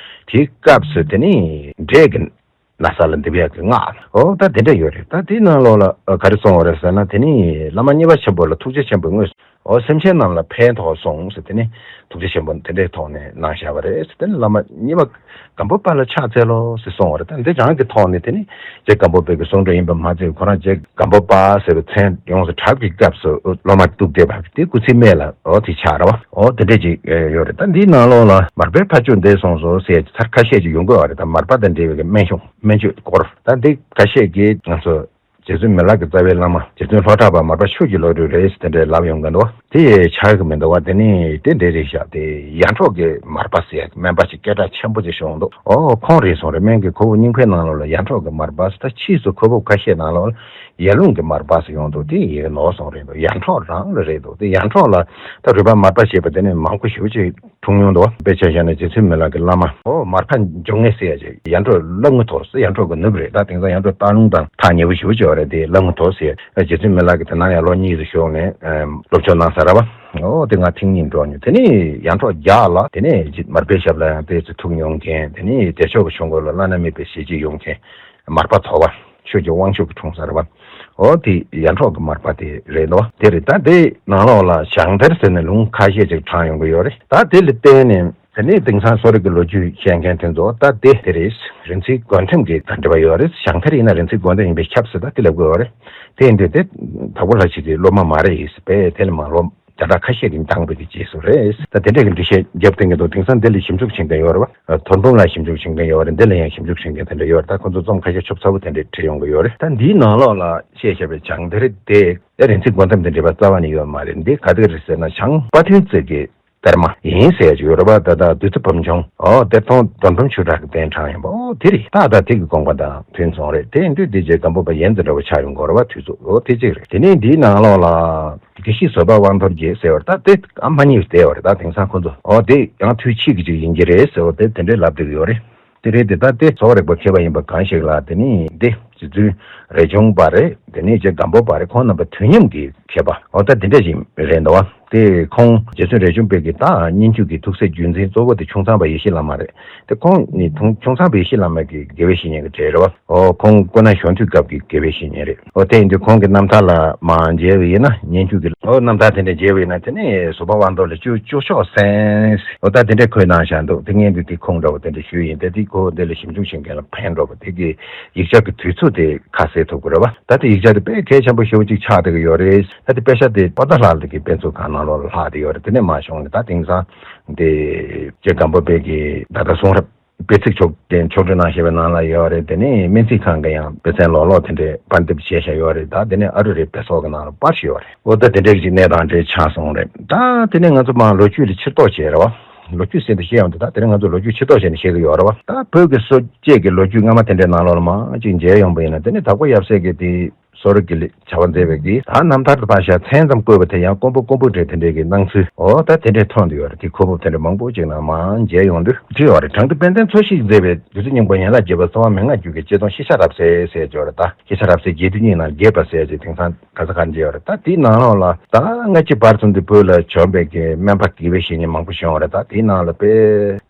དེའི་སྐབས་སུ་དེ་ནས་འབྲས་ཀྱི་ན་ས་ལ་འདེབས་ཡག་གི་སྔགས། ཨོ་ད་དེ་འདྲ་ཡོད་རེད། ད་དེའི་ནང་ལོགས་ལ་ཨ་ག་རེ་གསུངས་པ་རེད་ཟེར་ན་དེ་ནི་བླ་མ་གཉིས་པ་ཆེན་པོ་ལ་ཐུགས་རྗེ་ཆེན་པོའི་དངོས་སུ་ཨོ་སེམས་ཅན་རྣམས་ལ་ཕན་ཐོགས་གསུངས་ཟེར་དེ་ནི་ཐུགས་རྗེ་ཆེན་པོ་དེ་འདྲའི་ཐོག་ནས་གནང་བཞག་པ་རེད་ཟེར། དེ་ནི་བླ་མ་གཉིས་པ་སྒམ་པོ་པ་ལ་ཕྱག་འཚལ་ལོ་ཟེར་གསུངས་པ་རེད། ད་འདི་རང་གི་ཐོག་ནས་དེ་ནི་རྗེ་སྒམ་པོ་པའི་གི་གསུང་སྒྲོས་ཡིན་པ་མ་ཚད་ཁོ་རང་རྗེ་སྒམ་པོ་པ་ཟེར་བའི་མཚན་ཡོངས་སུ་གྲགས་པའི་སྐབས་སུ་སློབ་མར་གཏུགས་བསྡད་པ་དེ་སྐུ་ཚེའི་སྨད་ལ་ཨོ་དེ་ཆགས་རེད་བ། ཨོ་དེ་འདྲས་ཅིག་ཡོད་རེད། ད་འདིའི་ནང་ལོགས་ལ་མར་པའི་ཕ་ཇོ་འདས་སོང་ཟོ་ཟེར་ཚར་ཁ་ཤས་ཅིག་ཡོང་གི་ཡོད་རེད། ད་མར་པ་དང་འབྲེལ་བའི་གི་སྨན་གཞུང་སྨན་བཅོས་སྐོར་ད་འདི་ཁ་ཤས་ཀྱིས་ང་ཚོ་རྗེ་བཙུན་མི་ལ་གི་རྩ་བའི་བླ་མ་རྗེ་བཙུན་ལྷོ་བྲག་པ་མར་པ་ཆོས་ཀྱི་བློ་གྲོས་རེད་ཟེར་དེ་འདྲའི་ལབ་ཡོང་གི་འདུག་དེ་ཆགས་ཀྱི་མི་འདུག་བ། དེ་ནི་དེ་འདྲའི་རེད་ཤག་དེ་ཡར་འབྲོག་གི་མར་པ་ཟེར་སྨན་པ་ཞིག་སྐད་གྲགས་ཆེན་པོ་ཅིག་བྱུང་འདུག་ཨོ་ཁོང་རེད་སོང་རེད། སྨན་གྱི་ཁོལ་པོ་རྙིང་པའི་ནང་ལོགས་ལ་ཡར་འབྲོག་གི་མར་པ་ཟེར། ད་ཕྱིས་སུ་ཁོལ་པོ་ཁ་ཤས་ནང་ལོགས་ལ་ ཡར་ཀླུང་གི་མར་པ་ཟེར་ཡོང་འདུག་དེ་ཡིན་ནོ་གསུངས་རེད་འདུག་ཡར་འབྲོག་རང་ལ་རེད་འདུག་དེ་ཡར་འབྲོག་ལ་ད་རུས་པ་མར་པ་ཞེས་པ་དེ་ནི་མང་པོ་ཞེ་པོ་ཅིག་འཁྲུངས་མྱོང་འདུག་དཔེ་ཆ་བཞག་ན་རྗེ་བཙུན་མི་ལ་གི་བླ་མ་ཨོ་མར་པ་འབྱུང་གནས་ཟེར་ཡ་ཅིག་ཡར་འབྲོག་ལ་ངུ་ཐོག་ཟེར་ཡར་འབྲོག་གི་ནུབ་རེད། ད་དེང་སང་ཡར་འབྲོག་སྟག་ལུང་དང་ཐག་ཉེ་པོ་ཞེ་པོ་ཅིག་ཡོད་རེད། དེ་ལ་ངུ་ཐོག་ཟེར་རྗེ་བཙུན་མི་ལ་གི་དེ་ན་ཡང་ལོ་གཉིས་སུ་བཞུགས་ནས་སློབ་སྦྱོང་གནང་ས་རེད་པ། ཨོ་དེ་ང་ཐེངས་གཉིས་འགྲོ་མྱོང་། དེ་ནས་ཡར་འབྲོག་རྒྱག་ལ་དེ་ནས་མར་པའི་ཞབས་ལ་ཡང་ཏོག་ཙམ་ཐུག་མྱོང་མཁན། དེ་ནས་བདེ་མཆོག་གི་ཆོས་འཁོར་ལ་བླ་ན་མེད་པའི་ཞལ་གྱིས་ཡོང་མཁན་མར་པ་དོ་བ་ཆོས་ཀྱི་དབང་ཕྱུག་གི་འཁྲུངས་ས་རེད་པ། ཨོ་དེ་ཡར་འབྲོག་གི་མར་པ་དེ་རེད་འདུག་དེ་རེད། ད་དེ་ནང་ལོགས་ལ་བྱང་གཏེར་ཟེར་ནས་ལུང་ཁ་ཤས་ཅིག་དྲངས་ཡོང་གི་ཡོད་རེད། ད་དེ་ལ་བརྟེན་ནས་དེ་ནས་དེང་སང་གསོ་རིག་གི་ལོ་རྒྱུས་བཤད་མཁན་དེ་ཚོ་ད་དེ་དེ་རེད། རིག་འཛིན་སྒོ་ཐེམ་གྱི་དང་འབྲེལ་བ་ཡོད་རེད། བྱང་གཏེར་ཡིན་ན་རིག་འཛིན་སྒོ་ཐེམ་ཡིན་པས་ཁྱབ་ཟེར་ད་དེ་ལབ་གི་ཡོད་རེད། དེ་ཡིན་དུས་དེ་དྭགས་པོ་ལྷ་རྗེ་གི་སློབ་མ་མ་རེད་ཡིན་ཟེར་བས། དེ་ལ་མ་ལོ་བརྒྱ་ཕྲག་ཁ་ཤས་ཀྱིས་འདང་བའི་གི་རྗེས་སུ་རེད། ད་དེ་འདྲ་གི་འགྲེལ་བཤད་རྒྱབ་སྟེང་གི་འདུག་དེང་སང་འདི་ལ་ཞིབ་འཇུག་བྱེད་མཁན་ཡོད་རེད་བ། ཐོར་འབུམ་ལ་ཞིབ་འཇུག་བྱེད་མཁན་ཡོད་རེད། འདི་ལ་ཡང་ཞིབ་འཇུག་བྱེད་མཁན་དེ་འདྲ་ཡོད་རེད། ད་ཁོ་ཚོ་རྩོམ་ཁ་ཤས་ཆོབ་ཚ་བོ་དེ་འདྲ་བྲིས་ཡོང་གི་ཡོད་རེད། ད་འདིའི་ནང་ལོགས་ལ་བཤད་བཞག་པའི་བྱང་གཏེར་དེ་ཨེ་རིག་འཛིན་སྒོ་ཐེམ་དང་འབྲེལ་བ་རྩ་བ་ནས་ཡོད་མ་རེད། འདི་ག་དེ་རེད་ཟེར་ན་བྱང་པ་ཐོན་རྩེ་གི་གཏེར་མ་ཡིན་ཟེར་ཡ་ཅིག་ཡོད་རེད་བ། ད་ལྟ་བདུད་རྩི་བམ་ཆུང་ཨོ་གཏེར་མཐོང་དོན་དམ་ཆོས་གྲགས་ཀྱི་གདན་དྲངས་ཡིན་པ། ཨོ་དེ་རེད། ད་ད་དེ་གི་དགོངས་པ་དང་མཐུན་སོང་རེད། དེ་ཡིན་དུས་དེ་རྗེ་སྒམ་པོ་པ་ཡན་དེ་འདྲ་བོ་ཆགས་ཡོང་གི་ཡོད་རེད་བ། དུས་ཚོད་ཨོ་དེ་གཅིག་རེད། དེ་ནས་འདིའི་ནང་ལོགས་ལ་དགེ་བཤེས་བཟོད་པ་དབང་རྡོར་རྒྱལ་ཟེར་བ་ད་དེ་ཨ་མ་གཉིས་བསྡད་ཡོད་རེད། ད་དེང་སང་ཁོ་ཚོ་ཨོ་དེ་ཡང་དུས་ཕྱིས་ཀྱི་ཅིག་ཡིན་གྱི་རེད་ཟེར་བ་དེ་དེ་འདྲའི་ལབ་བསྡད་ཀྱི་ཡོད་རེད། དེ་རེད་དེ། ད་དེ་བཟོ་རིག་པ་མཁས་པ་ཡིན་པ་གང་ཞིག་ལ་དེ་ནི་འདི་རྗེ་བཙུན་རས་ཆུང་པ་རེད། དེ་ནས་རྗེ་སྒམ་པོ་པ་རེད། ཁོང་རྣམ་པ་དུས་མཉམ་གྱི་མཁས་པ་ཨོ་ད་དེ་འདྲ་ཞིག་རེད་འདུག་བ། དེ་ཁོང་རྗེ་བཙུན་རས་ཆུང་པའི་གི་ད་སྙན་བརྒྱུད་ཀྱི་ཐུགས་སྲས་བརྒྱུད་འཛིན་གཙོ་བོ་དེ་ཁྱུང་ཚང་པ་ཡེ་ཤེས་བླ་མ་རེད། དེ་ཁོང་ནི་ཁྱུང་ཁྱུང་ཚང་པ་ཡེ་ཤེས་བླ་མ་གི་དགེ་བའི་བཤེས་གཉེན་གྱི་གྲས་རེད་བ། ཨོ་ཁོང་སྐུ་ན་གཞོན་དུས་སྐབས་ཀྱི་དགེ་བའི་བཤེས་གཉེན་རེད། ཨོ་དེ་ཡིན་དུས་ཁོང་གི་རྣམ་ཐར་ལ་མར་མཇལ་བ་ཡིན་ན་སྙན་བརྒྱུད་ཀྱི་ཨོ་རྣམ་ཐར་དེ་འདྲ་མཇལ་བ་ཡིན་ན་དེ་ནི་བཟོད་པ་དབང་རྡོར་ལ་བཅུ་བཅུ་ཤོག་གསན། ཨོ་ད་དེ་འདྲ་ཁོས་གནང་བཞག་འདུག་དེ་སྔོན་དུ་དེ་ཁུངས་འདྲ་བོ་དེ་འདྲ་ཞུས་ཡིན། དེ་དེ་ཁོ་འདི་ལ་ཞིབ་འཇུག་བྱེད་མཁན་ལ་ཕན་འགྲོ་བ་དེ་གི་ཡིག་ཆ་གི་དུས་ཚོད་དེ་ཁ་གསལ་ཐུབ་ཀྱི་རེད་བ། ད་དེ་ཡིག་ཆ་དེ་དཔེ་གལ་ཆེན་པོ་ཞེ་པོ་ཅིག་ཆགས་བསྡད་ཀྱི་ཡོད་རེད། ད་དེ་དཔེ་ཆ་དེ་པོ་ཏཱ་ལ་གི་དཔེ་མཛོད་ཁང་ནང་ལོགས་ལ་ལྷག་བསྡད་ཡོད་རེད། དེ་ནས་མར་བྱུང་ནས་ད་དེང་སང་དེ་རྗེ་སྒམ་པོ་པའི་གི་ད་ལྟ་གསུང་རབ་དཔེ་ཚིག་ཕྱོགས་དེ་ཕྱོགས་སྒྲིག་གནང་བཞག་པའི་ནང་ལ་ཡོད་རེད། དེ་ནས་སྨན་རྩིས་ཁང་གི་ཡང་དཔེ་མཚོན་ལོགས་ལོགས་དེ་འདྲའི་པར་འདེབས་བྱས་བཞག་ཡོད་རེད། ད་དེ་ནས་ཨ་རུ་རའི་དཔེ་ཚོགས་ཀྱི་ནང་ལ་པར་ཞིག་ཡོད་རེད། འོ་ད་དེ་འདྲའི་ཅིག་གནས་སྟངས་འདྲ་ཆགས་སོང་རེད། ད་དེ་ནས་ང་ཚོ་མར་ལོ་རྒྱུས་ལ་ཕྱིར་རྟོག་བྱས་རེད་བ། ལོ་རྒྱུས་ཟེར་དུས་ཤེས་ཡོང་དུས་ད་དེ་རིང་ང་ཚོ་ལོ་རྒྱུས་ཕྱིར་རྟོག་བྱས་ནས་བཤད་ཀྱི་ཡོད་རེད་བ། ད་བོད་ཀྱི་སྲོལ་འབྱེད་ཀྱི་ལོ་རྒྱུས་སྔ་མ་དེ་འདྲའི་ནང་ལོགས་ལ་མར་ཅིག་མཇལ་ཡོང་པ་ཡིན་ན་དེ་ནས་དྭགས་པོ་ཡབ་སྲས་ཀྱི་དེ་གསོ་རིག་གི་ལས་བྱ་བ་མཛད་པའི་གི་ད་རྣམ་ཐར་དུ་ཕར་བཞག་མཚན་ཙམ་བཀོད་པ་དེ་ཡང་དཀོན་པོ་དཀོན་པོ་འདྲ་དེ་འདྲའི་གི་སྣང་ཚུལ་འོ་ད་དེ་འདྲའི་མཐོང་དུ་ཡོད་རེད། དེ་ཁོ་བོ་དེ་འདྲ་མང་པོ་ཅིག་ནང་མར་མཇལ་ཡོང་དུས་བྲིས་ཡོད་རེད། དྲང་བདེན་དཔལ་ལྡན་འཚོ་བཞིས་མཛད་པའི་བདུད་རྩི་སྙིང་པོ་ཡན་ལག་བརྒྱད་པ་གསང་བ་མན་ངག་རྒྱུད་ཀྱི་སྤྱི་དོན་ཤེས་བྱ་རབ་གསལ་ཟེར་ཡོད་རེད། ད་ཤེས་བྱ་རབ་གསལ་རྒྱས་བསྡུས་གཉིས་ནང་རྒྱས་པ་ཟེར་ཅིག་དེང་སང་ག་ས་ག་འདྲ་ཡོད་རེད། ད་དེའི་ནང་ལོགས་ལ་ད་སྔ་ཕྱི་བར་གསུམ་དུ་བོད་ལ་བྱོན་པའི་གི་སྨན་པ་དགེ་བའི་བཤེས་གཉེན་མང་པོ་བྱུང་བ་རེད། ད་དེའི་ནང་ལ་དཔེ་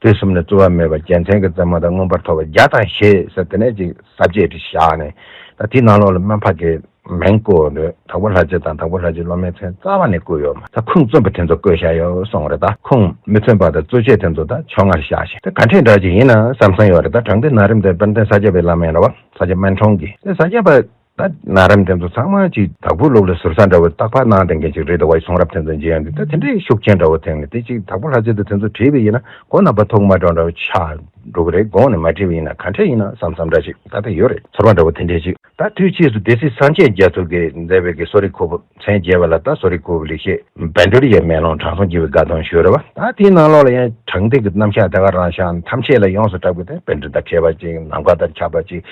དུས་གསུམ་ནས་རྩོལ་བ་མེད་པ་རྒྱལ་མཚན་གྱི་རྩེ་མོ་དང་མངོན་པར་མཐོ་བ་བརྒྱ་དང་བཞི་ཟེར་དེ་ནས་ཅིག་ས་བཅད་ཅིག་བཞག་ནས་ད་དེའི་ནང་ལོགས་ལ་སྨན་པ་གི་མིང་བཀོད་འདུག་དྭགས་པོ་ལྷ་རྗེ་དང་དྭགས་པོ་ལྷ་རྗེ་སློབ་མའི་མཚན་རྩ་བ་ནས་བཀོད་ཡོད་མ་རེད། ད་ཁུངས་བཙུན་པ་དེ་ཚོ་བཀོད་བཞག་ཡོད་གསུངས་རེད། ད་ཁུངས་མི་བཙུན་པ་དང་རྩོད་བྱེད་དེ་ཚོ་ད་ཕྱོགས་སྔར་བཞག་བཞིན་དེ་ག་འདྲས་འདྲ་ཅིག་ཡིན་ན་བསམ་བསམ་ཡོད་རེད། ད་དྲང་བདེན་ན་རིམ་དེ་དཔལ་ལྡན་ས་སྐྱ་པའི་བླ་མ་ཡིན་རེད་བ། ས་སྐྱ་སྨན་འཁྲུངས་ཀྱི་དེ་ས་སྐྱ་པ། ད་ན་རིམ་དེ་ཚོ་ཚང་མ་ཅིག་དྭགས་པོའི་ལུགས་ལ་ཟུར་ཟ་འདྲ་བོ་རྟག་པར་གནང་བསྡད་མཁན་ཅིག་རེད་འདུག་བ། གསུང་རབ་དེ་ཚོ་མཇལ་ཡོང་དུས་ད་དེ་འདྲའི་ཤུགས་རྐྱེན་འདྲ་བོ་ཐེབས་ནས་དེ་ཅིག་དྭགས་པོ་ལྷ་རྗེ་དང་དེ་ཚོ་བྲིས་པ་ཡིན་ན་ཁོང་རྣམ་པ་ཐུགས་མ་འགྲོ་འདྲ་བོ་ཆགས་འགྲོ་གི་རེད། དགོངས་ནས་མ་བྲིས་པ་ཡིན་ན་ག་འདྲ་ཡིན་ན་བསམ་བསམ་འདྲ་ཅིག་ད་ལྟ་ཡོད་རེད། ཚོར་བ་འདྲ་བོ་དེ་འདྲའི་ཅིག་ད་དུས་ཕྱིས་སུ་སྡེ་སྲིད་སངས་རྒྱས་རྒྱ་མཚོ་གིས་མཛད་པའི་གི་གསོ་རིག་ཁོག་དབུབ་མཚན་བརྒྱད་པ་ལ་ད་གསོ་རིག་ཁོག་དབུབ་ལེགས་བཤད་བཻ་ཌཱུརྱ་མེ་ལོང་དྲང་སྲོང་རྒྱལ་བའི་དགའ་སྟོན་ཞུས་རེད་བ། ད་དེའི་ནང་ལོགས་ལ་ཡང་དྲང་བདེན་གྱི་རྣམ་གཞག་དེ་ག་རང་བཞག་ཐམས་ཅད་ལ་ཡོངས་སུ་གྲགས་པའི་དེ་པཎྜི་ཏ་མཁས་པ་ཅིག་ནམ་མཁའ་ལྟར་ཁྱབ་པ་ཅིག་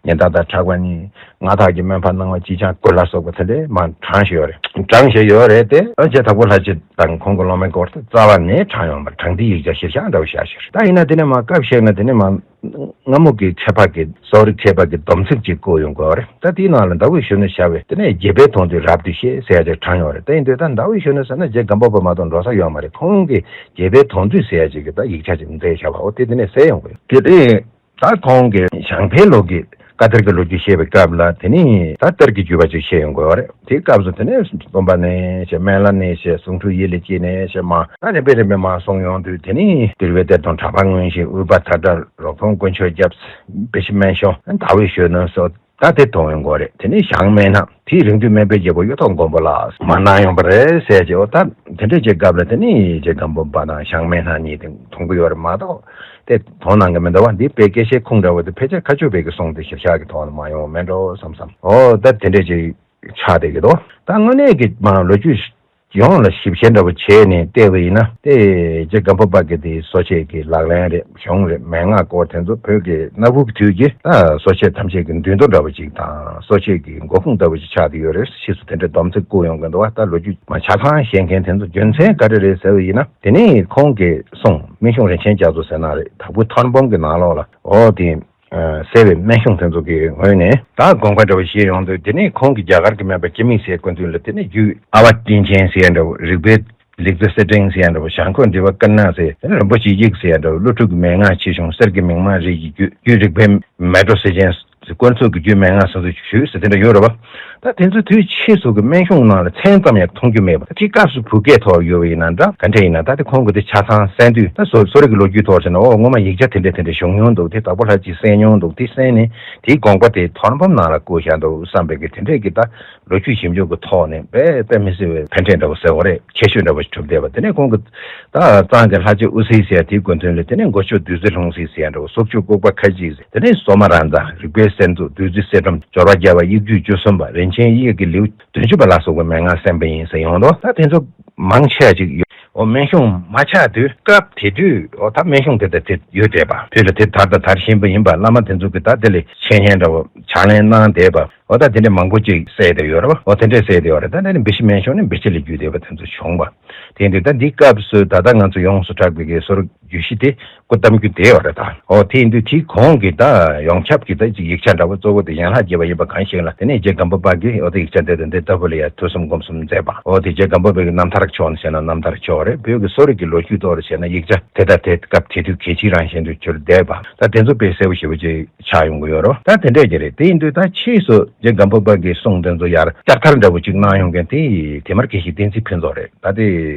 ཉི་ཟླ་ལྟར་གྲགས་པ་གཉིས། མངའ་བདག་གི་སྨན་པ་སྣང་བ་སྐྱིད་ཆང་ཀུན་ལ་སོགས་པ་དེ་འདྲས་མར་དྲངས་བཞག་ཡོད་རེད། དྲངས་བཞག་ཡོད་རེད་དེ། ཨ་ཅེ་དྭགས་པོ་ལྷ་རྗེ་དང་ཁོང་གི་སློབ་མའི་སྐོར་དེ་རྩ་བ་ནས་དྲངས་ཡོང་བར་དྲང་བདེན་ཡིག་ཆ་གཞིར་བཞག་འདྲ་བོ་བཞག་བཞག་རེད། ད་ཡིན་ན་དེ་ནས་མར་སྐབས་ཤིག་ན་དེ་ནས་མར་སྔ་མོ་གི་མཁས་པ་གི་གསོ་རིག་མཁས་པ་གི་སྡོམ་ཚིག་ཅིག་བཀོད་ཡོང་གི་ཡོད་རེད། ད་དེའི་ནང་ལ་ཟླ་འོད་གཞོན་ནུ་ཤར་བས་དེ་ནས་རྒྱལ་པོའི་དོན་དུ་རབ་ཏུ་བཤད་ཟེར་ཡ་ཅིག་དྲངས་ཡོད་རེད། དེ་ཡིན་དུས་ད་ཟླ་འོད་གཞོན་ནུ་ཟེར་ན་རྗེ་སྒམ་པོ་པ་མ་གཏོགས་འགྲོ་ས་ཡོད་མ་རེད། ཁོང་གིས་རྒྱལ་པོའི་དོན་དུ་ཟེར་ཡ་ཅིག་གི་ད་ཡིག་ཆ་ཅིག་མཛད་བཞག་པ་འོ་དེ་དེ་ནས་གསལ་ཡོང་གི་ཡོད་རེད། ད་ཁོང་གིས་བྱང་འཕེལ་ལོ་གི་བཀའ་གཏེར་གྱི་ལོ་རྒྱུས་བཤད་པའི་སྐབས་ལ་དེ་ནི་ད་གཏེར་གྱི་བརྒྱུད་པ་ཅིག་བཤད་ཡོང་དགོས་པ་རེད། དེའི་སྐབས་སུ་དེ་ནས་སྟོན་པ་ནས་བཤད། སྨན་བླ་ནས་བཤད། གཟུངས་འཁྲུགས་ཡིད་ལ་སྐྱེས་ནས་བཤད་མ་ད་རིམ་པས་རིམ་པས་མར་གསུངས་ཡོང་དུས་དེ་ནི་འདུལ་བའི་གཏེར་སྟོན་གྲགས་པ་མངོན་ཞིང་། དབུས་པ་མཐའ་བྲལ་རོག་ཚོང་དཀོན་མཆོག་སྐྱབས། བེ་ཤི་སྨན་གཞུང་ཟླ་འོད་གཞོན་ནུ་སོགས་ད་དེ་མཐོང་ཡོང་དགོས་རེད། དེ་ནི་བྱང་སྨན་སྣ་དེའི་རིང་བསྡུས་སྨན་པའི་རྒྱལ་པོ་གཡུ་ཐོག་མགོན་པོ་ལགས་མར་གནང་ཡོང་པ་རེད་ཟེར་གྱི་འོ་ད་དེ་འདྲས་ཀྱི་སྐབས་ལ་དེ་ནི་རྗེ་སྒམ་པོ་པ་དང་བྱང་སྨན་སྣ་གཉིས་དེ་མཐོང་གི་ཡོད་རེད་མ་གཏོགས། དེ་མཐོང་གནང་གི་མི་འདུག་བ། འདི་དཔེ་སྐད་ཆའི་ཁུངས་འདྲ་བོ་དེ་ཕལ་ཆེར་མཁའ་སྤྱོད་པའི་གི་གསུང་དེ་གཞིར་བཞག་གི་ཐོག་ལ་མ་ཡོང་བ་མེད་འགྲོ་བསམ་བསམ། ཨོ་ད་དེ་འདྲས་ཅིག་ཆགས་བསྡད་ཀྱི་འདུག་ད་དངོས་གནས་ཀྱི་མ་ལོ་རྒྱུས་ ཡོངས་ལ་ཞིབ་བཤེར་འདྲ་པོ་བྱས་ནས་བལྟས་པ་ཡིན་ན། དེ་རྗེ་སྒམ་པོ་པ་གི་དེ་གསོ་དཔྱད་ཀྱི་ལག་ལེན་རེད། གཞུང་རེད། མན་ངག་སྐོར་དེ་ཚོ་བོད་ཀྱི་གནའ་བོའི་དུས་ཀྱི་ད་གསོ་དཔྱད་ཐམས་ཅད་ཀྱི་མདུན་དོན་འདྲ་པོ་ཅིག་དང་། གསོ་དཔྱད་ཀྱི་འགོ་ཁུངས་ལྟ་བུ་ཅིག་ཆགས་བསྡད་ཡོད་རེད། ཕྱིས་སུ་དེ་འདྲའི་སྡོམ་ཚིག་བཀོད་ཡོང་གི་འདུག་བ། ད་ལོ་རྒྱུས་མ་ཆ་ཚང་ཤེས་མཁན་དེ་ཚོ་རྒྱུ་མཚན་ག་རེ་རེད་ཟེར་བ་ཡིན་ན། དེ་ནས་ཁོང་གིས་གསུངས། སྨན་གཞུང་རིན་ཆེན་རྒྱ་མཚོ་ཟེར་ན་རེད། དྭགས་པོའི་མཐོ་སྒང་གི་ནང་ལོགས་ལ། འོ་དེ། ཨ། གསལ་བའི་སྨན་གཞུང་དེ་ཚོ་གི་ངོས་ནས་ད་དགོངས་པ་འདྲ་བོ་བཞེས་ཡོང་དུས། དེ་ནས་ཁོང་གིས་རྒྱ་གར་གྱི་སྨན་པ་སྤྱི་མེས་སའི་སྐུ་མདུན་ལ། དེ་ནས་རྒྱུད་ཨ་བ་ཏྲིན་ཆེན་ཟེར་ཡ་འདྲ་བོ། རིག་པའི་ལེགས་བཙལ་གསེར་ཕྲེང་ཟེར་ཡ་འདྲ་བོ། བྱང་ཁོག་འདུས་པ་ཀུན་ན་ཟེར། དེ་ནས་རིན་པོ་ཆེའི་དབྱིག་ཟེར་ཡ་འདྲ་བོ། ཀླུ་སྒྲུབ་ཀྱི་མན་ངག་ཆེ་ཆུང་། གསེར་གྱི་མིག་དམར་རིས་ཀྱི་རྒྱུད། རྒྱུད་རིག་པའི་མེ་ཏོག་གསེར་ཆེན། དཀོན་མཆོག་གི་རྒྱུད་མན་ངག་སོ་སོ་ཞུས་ཟེར། དེ་འདྲ་ཡོད་རེད་བ། ད་དེ་ཚོ་དུས་ཕྱིས་སུ་གི་སྨན་གཞུང་ནང་ལ་མཚན་ཙམ་ཡང་མཐོང་རྒྱུ་མེད་པ། ད་དེ་སྐབས་སུ་བོད་སྐད་ཐོག་ཡོད་པ་ཡིན་ན་འདྲ། ག་འདྲ་ཡིན་ན། ད་དེ་ཁོང་གི་དེ་ཆ་ཚང་གསན་དུས། ད་གསོ་གསོ་རིག་གི་ལོ་རྒྱུས་ཐོག་བྱས་ན། འོ་སྔོན་མ་ཡིག་ཆ་དེ་འདྲ་དེ་འདྲ་བྱུང་མྱོང་འདུག། དེ་དྭགས་པོ་ལྷ་གཅིག་གསན་མྱོང་འདུག། དེ་གསན་ནས་དེའི་དགོངས་པ་དེ་མཐོ་སྒང་ནང་ལ་བཀོད་བཞག་འདུག་བསམ་པའི་གི་དེ་འདྲས་ཀྱི་ད་ལོ་རྒྱུས་ཞིབ་འཇུག་གི་ཐོག་ནས་དཔེ་དཔེ་མི་སྲིད་པའི་ཕན་འབྲས་འདྲ་བོ་ཟེར་བ་རེད། ཁྱད་ཆོས་འདྲ་བོ་ཞིག་གྲུབ་བསྡད་པ། དེ་ནས་ཁོང་གི་ད་གཙང་གི་ལྷ་རྗེ་དབུ་སེ་ཟེར་ཡ་དེའི་སྐུ་མདུན་ལ། དེ་ནས་མགོ་ཆོས་བདུད་རྩི་ལྷུང་བཟེད་ཟེར་ཡ་འདྲ་བོ། སྲོག་ཆགས་ལྐུགས་པ་ཁ་འཇིག་ཟེར། དེ་ནས་སོ་མ་ར་མཛའ། རིག་པའི་གསེར་མཛོད། བདུད་རྩི་གསེར་སྒྲོམ། སྦྱོར་བ་རྒྱས་པ་དབྱིག་རྒྱུད་བཅུ་གསུམ་པ། རིན་ཆེན་དབྱིག་གི་ལེའུ་བདུན་ཅུ་པ་ལ་སོགས་པའི་མན་ངག་གསན་པ་ཡིན་ཟེར་ཡོང་དོ། ད་དེ་ཚོ་མང་ཆེ་བ་ཅིག་ཡོད། འོ་སྨན་གཞུང་མ་ཆགས་དུས་སྐབས་དེ་དུས། འོ་ད་སྨན་གཞུང་དེ་དང་དེ་ཡོད་བསྡད་པ། བོད་ལ་དེ་དར་དང་དར་བཞིན་པ་ཡིན་པ། བླ་མ་དེ་ཚོ་གིས་ད་དེ་ལ་འཆད་ཉན་འདྲ་བོ་ཕྱག་ལེན་གནང་བསྡད་པ། འོ་ད་དེ་འདྲ་མང་པོ་ཅིག་གསལ་བསྡད་ཡོད་རེད་བ། འོ་དེ་འདྲ་གསལ་བསྡད་ཡོད་རེད། ད་དེ་ནི་བི་ཤི་སྨན་གཞུང་ནི་བི་ཤི་ལ་བརྒྱུད་བསྡད་པ་དེ་ཚོ་བྱུང་བ། དེ་ཡིན་དུས་ད་འདི་སྐབས་སུ་ད་ལྟ་ང་ཚོ་ཡོངས་སུ་གྲགས་པའི་གི་གསོ་རིག་རྒྱུད་བཞི་དེ་སྐུ་བལྟམས་རྒྱུ་དེ་ཡོད་རེད་ད། འོ་དེ་ཡིན་དུས་དེའི་གོང་གི་ད་ཡོངས་ཁྱབ་ཀྱི་ད་ཅིག་ཡིག་ཆ་འདྲ་བོ། གཙོ་བོ་དེ་ཡན་ལག་བརྒྱད་པ་ཡིན་པ་གང་ཞིག་ལ། དེ་ནས་རྗེ་སྒམ་པོ་པ་གིས་འོ་དེ་ཡིག་ཆ་དེ་དང་དེ་ལྟ་བུ་ལ་ཡ་ཐོས་བསམ་སྒོམ་གསུམ་མཛད་པ། འོ་དེ་རྗེ་སྒམ་པོ་པའི་གི་རྣམ་ཐར་ཕྱོགས་ནས་བཤད་ན་རྣམ་ཐར་ཕྱོགས་རེད། བོད་ཀྱི་གསོ་རིག་གི་ལོ་རྒྱུས་ཐོག་ལ་བཤད་ན་ཡིག་ཆ་དེ་དང་དེ་སྐབས་དེ་དུས་གལ་ཆེའི་རང་བཞིན་དུ་གྱུར་བསྡད་པ། ད་དེ་ཚོ་དཔེ་གསལ་པོ་ཞེ་པོ་ཅིག་ཆགས་ཡོང་གི་ཡོད་རེད། ད་དེ་འདྲས་ཀྱི་རེད། དེ་ཡིན་དུས་ད་ཕྱིས་སུ་རྗེ་སྒམ་པོ་པ་གི་གསུང་དེ་ཚོ་ཡར་བསྐྱར་དར་འདྲ་བོ་ཅིག་གནང་ཡོང་མཁན་དེ་དེ་མར་དགེ་བཤེས་བསྟན་འཛིན་ཕུན་ཚོགས་རེད། ད་དེ་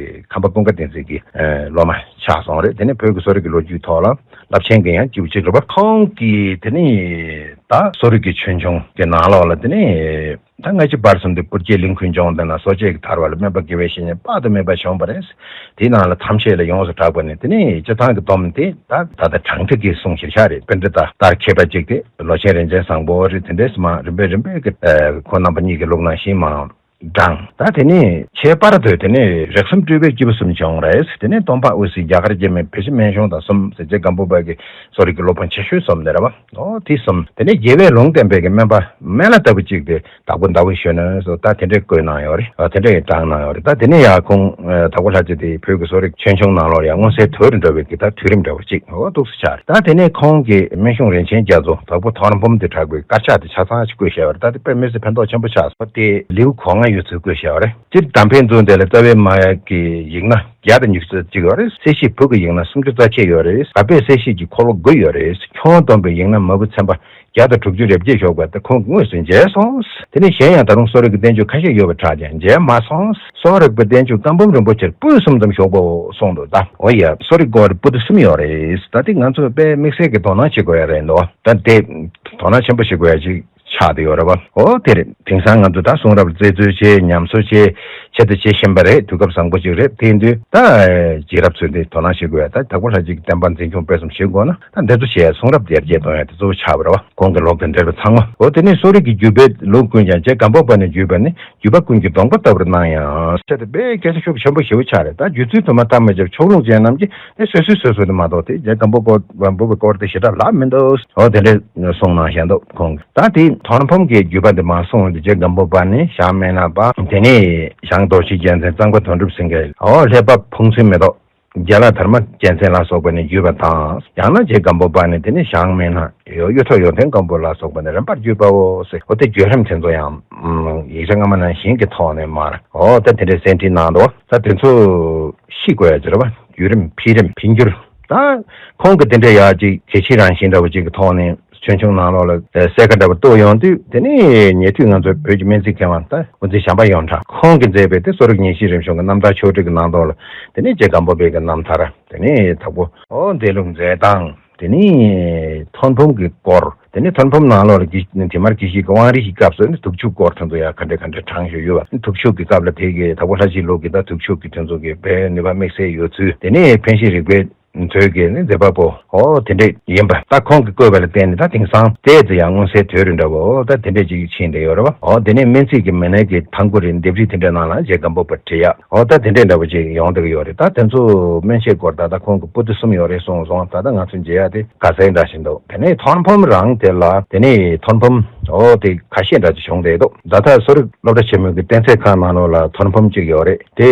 ཁམས་པ་ཀུན་དགའ་བསྟན་འཛིན་གྱི་ཨ་སློབ་མ་ཆགས་སོང་རེད། དེ་ནས་བོད་ཀྱི་གསོ་རིག་གི་ལོ་རྒྱུས་ཐོག་ལ་རླབས་ཆེན་གྱི་ཡང་སྐྱེས་བུ་གཅིག་རེད་པ། ཁོང་གིས་དེ་ནས་ད་གསོ་རིག་གི་ཆོས་འབྱུང་གི་ནང་ལོགས་ལ། དེ་ནས་ད་སྔ་ཕྱི་བར་གསུམ་དུ་སྤུར་རྒྱལ་གླིང་ཁུལ་ལྗོངས་འདི་ན་གསོ་དཔྱད་ཀྱི་དར་བ་ལ་སྨན་པ་དགེ་བའི་བཤེས་གཉེན་དཔག་ཏུ་མེད་པ་བྱུང་བ་རེད། དེའི་ནང་ལ་ཐམས་ཅད་ལ་ཡོངས་སུ་གྲགས་པ་ནི། དེ་ནས་སྤྱིར་བཏང་གི་སྡོམ་དེ་ད་ད་ལྟ་དྲངས་ཏེ་གི་གསུང་ཞིག་ཆགས་རེད། དཔེར་ན་ད་ལྟར་མཁས་པ་གཅིག་དེ་ལོ་ཆེན་རིན་ཆེན་བཟང་པོ་རེད། དེ་འདྲས་མ་རིམ་པས་རིམ་པས་ཀྱི་ཨ་ཁོང་རྣམ་པ་གཉིས་ཀྱི་ལུགས་ནང་བཞིན་མ་དྲངས། ད་དེ་ནས་ཁྱད་པར་དུ་དེ་ནས་རིགས་གསུམ་སྤྲུལ་པའི་སྐྱེས་བུ་གསུམ་བྱུང་རེད། དེ་ནས་སྟོན་པ་དབུ་སེ། རྒྱ་གར་རྒྱལ་མོ། བི་ཤི་སྨན་གཞུང་དང་གསུམ་ཟེར། རྗེ་སྒམ་པོ་པ་གི་གསོ་རིག་གི་སློབ་དཔོན་ཆེ་ཤོས་གསུམ་དེ་རེད་བ། འོ་དེ་གསུམ། དེ་ནས་རྒྱལ་བའི་ལུང་བསྟན་པའི་གི་སྨན་པ་སྨན་བླ་ལྟ་བུ་གཅིག་དེ་དྭགས་པོ་ཟླ་བའི་གཞོན་ནུ་སོགས་ད་དེ་འདྲས་བཀོད་གནང་ཡོད་རེད། ཨ་དེ་འདྲས་དྲངས་གནང་ཡོད་རེད། ད་དེ་ནས་ཡང་ཁོང་ཨ་དྭགས་པོ་ལྷ་རྗེ་དེ་བོད་ཀྱི་གསོ་རིག་ཆོས་འབྱུང་ནང་ལོགས་ཡང་མངོན་གསལ་དོད་དུ་འགྲོ་བའི་གི་ད་དུས་རིམ་འདྲ་བོ་གཅིག་འོ་འདུག་སེ་ཆགས་རེད། ད་དེ་ནས་ཁོང་གིས་སྨན་གཞུང་རིན་ཆེན་རྒྱ་མཚོ། དྭགས་པོ་མཐོ་སྒང་འབུམ་སྡེ་གྲགས་པའི་དཀར་ཆག་དེ་ཆ་ཚང་ཞིག་བཀོད་བཞག་ཡོད་རེད། ད་དེ་དཔེ་མི་སྲིད་ཕན་ཐོགས་ཆེན་པོ་ཆགས་སོང་། དེ་ལེའུ་གོ་ལྔ་ཡོད་ཚུལ་བཀོད་བཞག་ཡོད་རེད། སྤྱིར་དམ་པའི་མཛོད་འདི་ལ་རྩ་བའི་མ་ཡིག་གི་ཡིག་སྣ་བརྒྱ་དང་ཉི་ཤུ་རྩ་གཅིག་ཡོད་རེད། གསལ་བྱེད་བུ་གི་ཡིག་སྣ་སུམ་ཅུ་རྩ་ཕྱེད་ཡོད་རེད། སྒ་པའི་གསལ་བྱེད་ཀྱི་འཁོར་ལོ་དགུ་ཡོད་རེད། ཁྱོན་བསྡོམས་པའི་ཡིག་སྣ་མ་བུ་ཚན་པ་བརྒྱ་དང་དྲུག་ཅུ་རེ་བརྒྱད་བཞག་པ་དེ་ཁོང་གིས་དངོས་སུ་མཇལ་སོང་། དེ་ནས་གཞན་ཡང་ད་རུང་གསོ་རིག་གི་བསྟན་བཅོས་ཁ་ཤས་ཡོད་པ་ཆགས་ཀྱང་མཇལ་མ་སོང་། གསོ་རིག་པའི་བསྟན་བཅོས་བཀའ་འབུམ་རིན་པོ་ཆེར་པོད་གསུམ་ཙམ་བཞག་པའོ་གསུངས་འདུག། ད་འོ་ཡ། གསོ་རིག་སྐོར་པོ་ཏི་གསུམ་ཡོད་རེད། ད་དེ་ང་ཚོས་དཔེ་དམིགས་བསལ་གྱི་དོ་སྣང་བྱེད་དགོས་ཡ་རེད་འདུག། ད་དེ་དོ་སྣང་ཆེན་པོ་བྱེད་དགོས་ཡ་ཅིག་ཆགས་བསྡད་ཡོད་རེད་བ། འོ་དེ་རེད། དེང་སང་ང་ཚོ་ད་གསུང་རབ་རྩད་འཚོལ་བྱས། ཉམས་གསོ་བྱས། ཆེད་དུ་བྱེད་བཞིན་པ་རེད། དུས་སྐབས་བཟང་པོ་ཅིག་རེད། དེ་ཡིན་དུས་ད་རྗེས་རབས་ཚོས་འདི་དོ་སྣང་བྱེད་དགོས་ཡ། ད་དྭགས་པོ་ལྷ་རྗེ་གི་བསྟན་པ་འཛིན་སྐྱོང་སྤེལ་གསུམ་བྱེད་དགོས་ན། ད་འདི་ཚོ་བྱས་གསུང་རབ་དེ་ཡར་རྒྱས་གཏོང་ཡ་དེ་གཙོ་བོ་ཆགས་པ་རེད་བ། གོང་གི་ལུགས་དང་འབྲེལ་བ་ཚང་མ། འོ་དེ་ནས་གསོ་རིག་གི་བརྒྱུད་པའི་ལུགས་ཀུན་ཀྱང་། རྗེ་སྒམ་པོ་པ་ནས་བརྒྱུད་པ་ནི། བརྒྱུད་པ་ཀུན་གྱི་སྡོང་པོ་ལྟ་བུར་སྣང་ཡང་། ཟེར་ཏེ་དཔེ་སྐད་ཆ་ཤུགས་ཆེན་པོ་ཞེ་པོ་ཆགས་རེད། ད་བརྒྱུད་ཚུལ་དུ་མ་ཐག་མ་ཆོད་ཕྱོགས་ལྷུང་ཅན་རྣམས་ཀྱིས་དེ་སོ་སོའི་སོ་སོ་དེ་མ་གཏོགས། དེ་རྗེ་སྒམ་པོ་པ་འབུམ་པའི་སྐོར་དེ་ཞེ་དྲག་ལབ་མི་འདུག། འོ་དེ་འདྲ་གསུངས་གནང་བཞག་འདུག་ཁོང་གིས། ད་དེ་མཐོང་སྒང་གི་བརྒྱུད་པ་འདི་མ་གསུངས་ཏེ། རྗེ་སྒམ་པོ་པ་ནས་ཞང་སྨན་བླ་པ། དེ་ནས་ཞང་རྡོ་རྗེ་རྒྱལ་མཚན། གཙང་པ་དོན་གྲུབ་སེང་གེ། འོ་ལྷས་པ་ཕུང་ཚོད་མེ་ཏོག། རྒྱ་ལ་དར་མ་རྒྱལ་མཚན་ལ་སོགས་པ་ནས་བརྒྱུད་པ་དང་། ཡང་ན་རྗེ་སྒམ་པོ་པ་ནས། དེ་ནས་ཞང་སྨན་བླ། གཡུ་ཐོག་ཡོན་ཏན་སྒམ་པོ་ལ་སོགས་པ་ནས་རིམ་པར་བརྒྱུད་པའོ་ཟེར། འོ་དེ་བརྒྱུད་རིམ་དེ་ཚོ་ཡང་ཡིག་ཆ་སྔ་མ་ནང་བཞིན་གྱི་ཐོག་ནས་མར། འོ་ད་དེ་འདྲའི་གསལ་འགྲེལ་གནང་འདུག། ད་དེ་ཚོ་ཤེས་དགོས་ཡ་ཅིག་རེད་བ། བརྒྱུད་རིམ་འཕེལ་རིམ་འཕེལ་འགྱུར། ད་ཁོང་གི་དེ་འདྲ་ཡ་ཅིག་གལ་ཆེའི་རང་བཞིན་འདྲ་བོ་ཅིག་གི་ཐོག་ནས་ཆོས་འབྱུང་ནང་ལོགས་ལ་གསལ་ཁ་འདྲ་བོ་གཏོད་ཡོང་དུས། དེ་ནས་ཉེ་དུས་ང་ཚོའི་བོད་ཀྱི་སྨན་རྩིས་མཁས་དབང་ད་དབུ་འཛིན་བྱམས་པ་ཡོངས་གྲགས་ཁོང་གིས་མཛད་པའི་དེ་གསོ་རིག་ཉིན་བཞིན་རིམ་བྱོན་གྱི་རྣམ་ཐར་ཕྱོགས་སྒྲིག་གི་ནང་ལོགས་ལ། དེ་ནས་རྗེ་སྒམ་པོ་པའི་གི་རྣམ་ཐར། དེ་ནས་དྭགས་པོ། འོ་འདས་ལུགས་མཛད་སྟངས། དེ་ནས་ཐོན་ཕུང་གི་སྐོར། དེ་ནས་ཐོན་ཕུང་ནང་ལོགས་ལ་དེ་མར་དགེ་བཤེས་ཀྱི་དབང་རིས་ཀྱི་སྐབས་སུ་ནི་དུག་ཆུ་སྐོར་དེ་ཚོ་ཡང་ག་འདྲ་ག་འདྲ་དྲངས་བཞག་ཡོད་པ། དུག་ཆུ་གི་སྐབས་ལ་དེ་གི་དྭགས་པོ་ལྷ་བཞིའི་ལུགས་ཀྱི་ད་དུག་ཆུ་གི་དེ་ཚོ་གི་དཔེ་ནུས་པ་དམིགས་བསལ་ཡོད་ཚུལ། དེ་ནས་ཕན་ཤེས་རིག་པའི་ ཚོས་ཀྱི་ནི་མཛད་པ་པོ་ཨོ་དེ་འདྲས་ཡིན་པ། ད་ཁོང་གིས་བཀོད་པ་ལ་བརྟེན་ནས་ད་དེང་སང་ལྟས་ཙི་ཡང་མངོན་གསལ་དོད་རེད་འདྲ་བོ་ཨོ་ད་དེ་འདྲས་ཅིག་ཕྱིན་བསྡད་ཡོད་རེད་བ། ཨོ་དེ་ནས་སྨན་རྩིས་ཀྱི་མི་སྣའི་གི་ཐང་གུ་རེད། ལྡེབས་རིས་དེ་འདྲའི་ནང་ལ་རྗེ་སྒམ་པོ་པ་བྲིས་ཡག་ཨོ་ད་དེ་འདྲས་འདྲ་བོ་ཅིག་ཡོང་བསྡད་ཀྱི་ཡོད་རེད། ད་དེ་ཚོ་སྨན་དཔྱད་སྐོར་ད་ལྟ་ཁོང་གི་པོ་ཏི་གསུམ་ཡོད་རེད་གསུངས་སོང་། ད་ལྟ་ང་ཚོ་མཇལ་ཡག་དེ་ག་ཚད་འདྲ་ཞིག་འདུག་དེ་ནས་ཐོར་འབུམ་རང་དེ་ལ་དེ་ནས་ཐོར་འབུམ་ཨོ་དེ་ཁ་ཤས་འདྲ་ཅིག་བྱུང་བསྡད་འདུག་ད་ལྟ་གསོ་རིག་སློབ་གྲྭ་ཆེན་མོའི་གི་གཏན་ཚད་ཁང་ནང་ལོགས་ལ་ཐོར་འབུམ་གཅིག་ཡོད་རེད། དེ་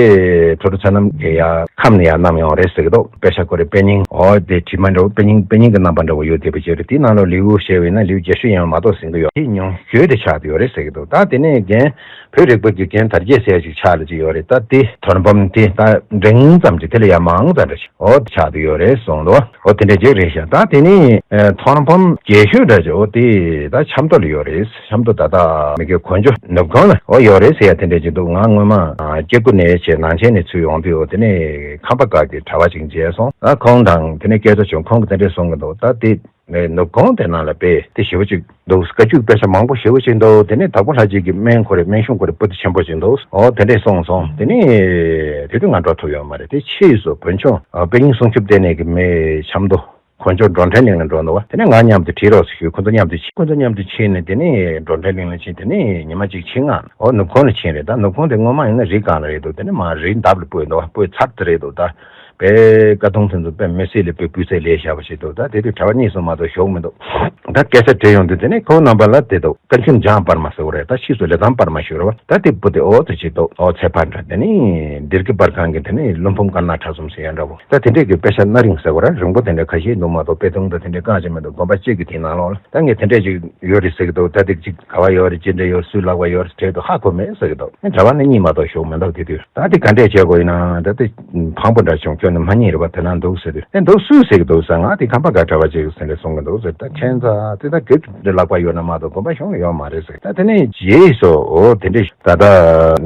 ཐོར་བུ་ཚ་ནམ་གྱི་ཡ་ཁམས་ནས་ཡ་བསྣམས་ཡོང་རེད་ཟེར་གི་འདུག་དཔེ་ཆ་ཁོ་རེ་དཔེ་རྙིང་ཨོ་དེ་བྲིས་མ་འདྲ་བོ་དཔེ་རྙིང་དཔེ་རྙིང་གི་རྣམ་པ་འདྲ་བོ་ཡོད་བསྡད་པ་ཅིག་རེད། དེའི་ནང་ལོགས་ལེའུ་བཤད་པ་ཡིན་ན་ལེའུ་བརྒྱད་ཅུ་ཡན་མ་གཏོགས་ཟིན་གི་ཡོད། དེ་ཉུང་ཤོས་དེ་ཆགས་བསྡད་ཡོད་རེད་ཟེར་གི་འདུག་ད་དེ་ནས་རྒན་བོད་རིག་པ་གི་རྒན་དར་རྒྱས་ཟེར་ཡ་ཅིག་ཆགས་ལ་ཅིག་ཡོད་རེད། ད་དེ་ཐོར་འབུམ་དེ་ད་འབྲིང་ཙམ་ཅིག་དེ་ལས་ཡ་མང་ཙམ་འདྲ་ཅིག་ཨོ་དེ་ཆགས་བསྡད་ཡོད་རེད་གསུངས་འདུག་ཨོ་དེ་འདྲ་ཅིག་རེད་ཤག་ད་དེ་ནས་ཐོར་འབུམ་རྒྱས་ཤོས་འདྲ་ཅིག་ཨོ་དེ་ད་ཆབ་མདོ་ལ་ཡོད་རེད། ཆབ་མདོ་ད་ལྟ་མི་དགེ་གོ་འཇོ་ནུབ་ཁང་ལ་ཨོ་ཡོད་རེད་ཟེར་ཡ་དེ་འདྲ་ཅིག་འདུག་ང་སྔོན་མ་སྐྱེ་རྒུ་ནས་བྱས་ནང་ཆེན་ནས་ཚུར་ཡོང་དུས་ཨོ་དེ་ནས་ཁམས་པ་སྒར་གྱི་གྲྭ་པ་ཅིག་མཇལ་སོང་། ཨ་ཁོང་དང་དེ་ནས་སྐད་ཆ་བྱུང་། ཁོང་གིས་དེ་འདྲས་གསུང་གི་འདུག་ད་དེ་ནུབ་ཁང་དེ་ནང་ལ་དཔེ་དེ་ཞེ་པོ་ཅིག་འདུག་བཀའ་བརྒྱུད་དཔེ་ཆ་མང་པོ་ཞེ་པོ་ཅིག་འདུག་དེ་ནས་དྭགས་པོ་ལྷ་རྗེ་གི་སྨན་ཁོ་རེ་སྨན་གཞུང་ཁོ་རེ་པོ་ཏི་ཆེན་པོ་ཅིག་འདུག་ཨོ་དེ་འདྲས་གསུངས་སོང་། དེ་ནས་དེ་དུས་ང་འགྲོ་ཐུབ་ཡོད་མ་རེད། དེ་ཕྱིས་སུ་བོན་ཆུང་ཨ་དཔེ་རྙིང་སྲུང་སྐྱོབ་ལྟེ་གནས་ཀྱི་མི་ཆབ་མདོ་དཀོན་མཆོག་འགྲོ་འདྲེན་གླིང་ལ་འགྲོ་འདུག་བ། དེ་ནས་ང་མཉམ་དུ་ཁྲིད་རོགས་ཟེར་ཞུས། ཁོ་ཚོ་མཉམ་དུ་ཕྱིན། ཁོ་ཚོ་མཉམ་དུ་ཕྱིན་ནས་དེ་ནས་འགྲོ་འདྲེན་གླིང་ལ་ཕྱིན། དེ་ནས་ཉི་མ་གཅིག་ཕྱི་ནང་ཨོ་ནུབ་ཁང་ལ་ཕྱིན་རེད། ད་ནུབ་ཁང་དེ་སྔོན་མ་ཡིན་ན་རི་སྒང་ལ་རེད་འདུག་དེ་ནས་མར་རི་འདབས་ལ་སྤོས་འདུག་བ། སྤོས་ཚར་དེ་རེད་འདུག་ད་དཔེ་ཀ་ཐུང་དེ་ཚོ་དཔེ་མི་སྲིད་ལ་དཔེ་སྤུས་ཚད་ལས་བཞག་པ་ཞིག་འདུག་ད་དེ་དུས་གྲྭ་པ་གཉིས་གསུམ་མ་གཏོགས་བཞུགས་མི་འདུག་ད་སྐད་ཆ་དྲིས་ཡོང་དུས་དེ་ནས་ཁོ་རྣམ་པ་ལ་དེ་འདུག་བཀའ་ཆེམས་ལྗང་པར་མ་ཟེར་བ་རེད། ད་ཕྱིས་སུ་ལི་ཐང་པར་མ་ཞུ་རེད་བ། ད་དེ་བུ་དེ་ཨོ་དེ་ཅིག་འདུག་ཨོ་ཚེ་ཕར་འདྲ་དེ་ནས་སྡེར་ཁའི་པར་ཁང་གི་དེ་ནས་ཀླུ་འབུམ་དཀར་ནག་ཕྲ་ཚོམ་ཟེར་ཡ་འདྲ་བོ། ད་དེ་འདྲས་ཀྱི་དཔེ་ཆ་སྣ་རིང་ཟེར་བ་ར་རིང་པོ་དེ་འདྲས་ཁ་ཤས་འདུག་མ་གཏོགས་དཔེ་ཐུང་ད་དེ་འདྲས་རྐང་ཅིག་མི་འདུག་དགོན་པ་གཅིག་གི་དེའི་ནང་ལོགས་ལ་ད་ངས་དེ་འདྲས་ཅིག་ཡོད་རེད་ཟེར་གི་འདུག་ད་དེ་ཅིག་ག་བ་ཡོད་རེད་ཅི་འདྲས་ཡོད་སུས་ལག་པ་ཡོད་རེད་དྲིས་དུས་ཧ་གོ་མེད་ཟེར་གི་འདུག་ཨེ་གྲྭ་པ་ནི་གཉིས་མ་གཏོགས་བཞུགས་མི་འདུག་དེ་དུས་ད་དེ་ག་འདྲས་བྱེད་དགོས་ཡིན་ན་ད་དེ་ཕངས་པོ་འདྲ་བྱུང་། ཁྱོད་ནི་མ་རྙེད་རེད་པ། དེ་ན་འདུག་ཟེར་དུས་ཨེ་འདུག་སུས་ཟེར་གི་འདུག་ཟེར། ང་དེ་ཁམས་པ་ག་གྲྭ་པ་ཅིག་ཟེར་ནས་གསུང་གི་འདུག་ཟེར། ད་ཁྱེད་ཚ་དེ་ད་གེ་དེ་ལག་པ་ཡོད་ན་མ་གཏོགས་དགོན་པ་གཞུང་ཡོད་མ་རེད་ཟེར། ད་དེ་ནས་རྗེས་སུ་འོ་དེ་འདྲས་ད་ལྟ་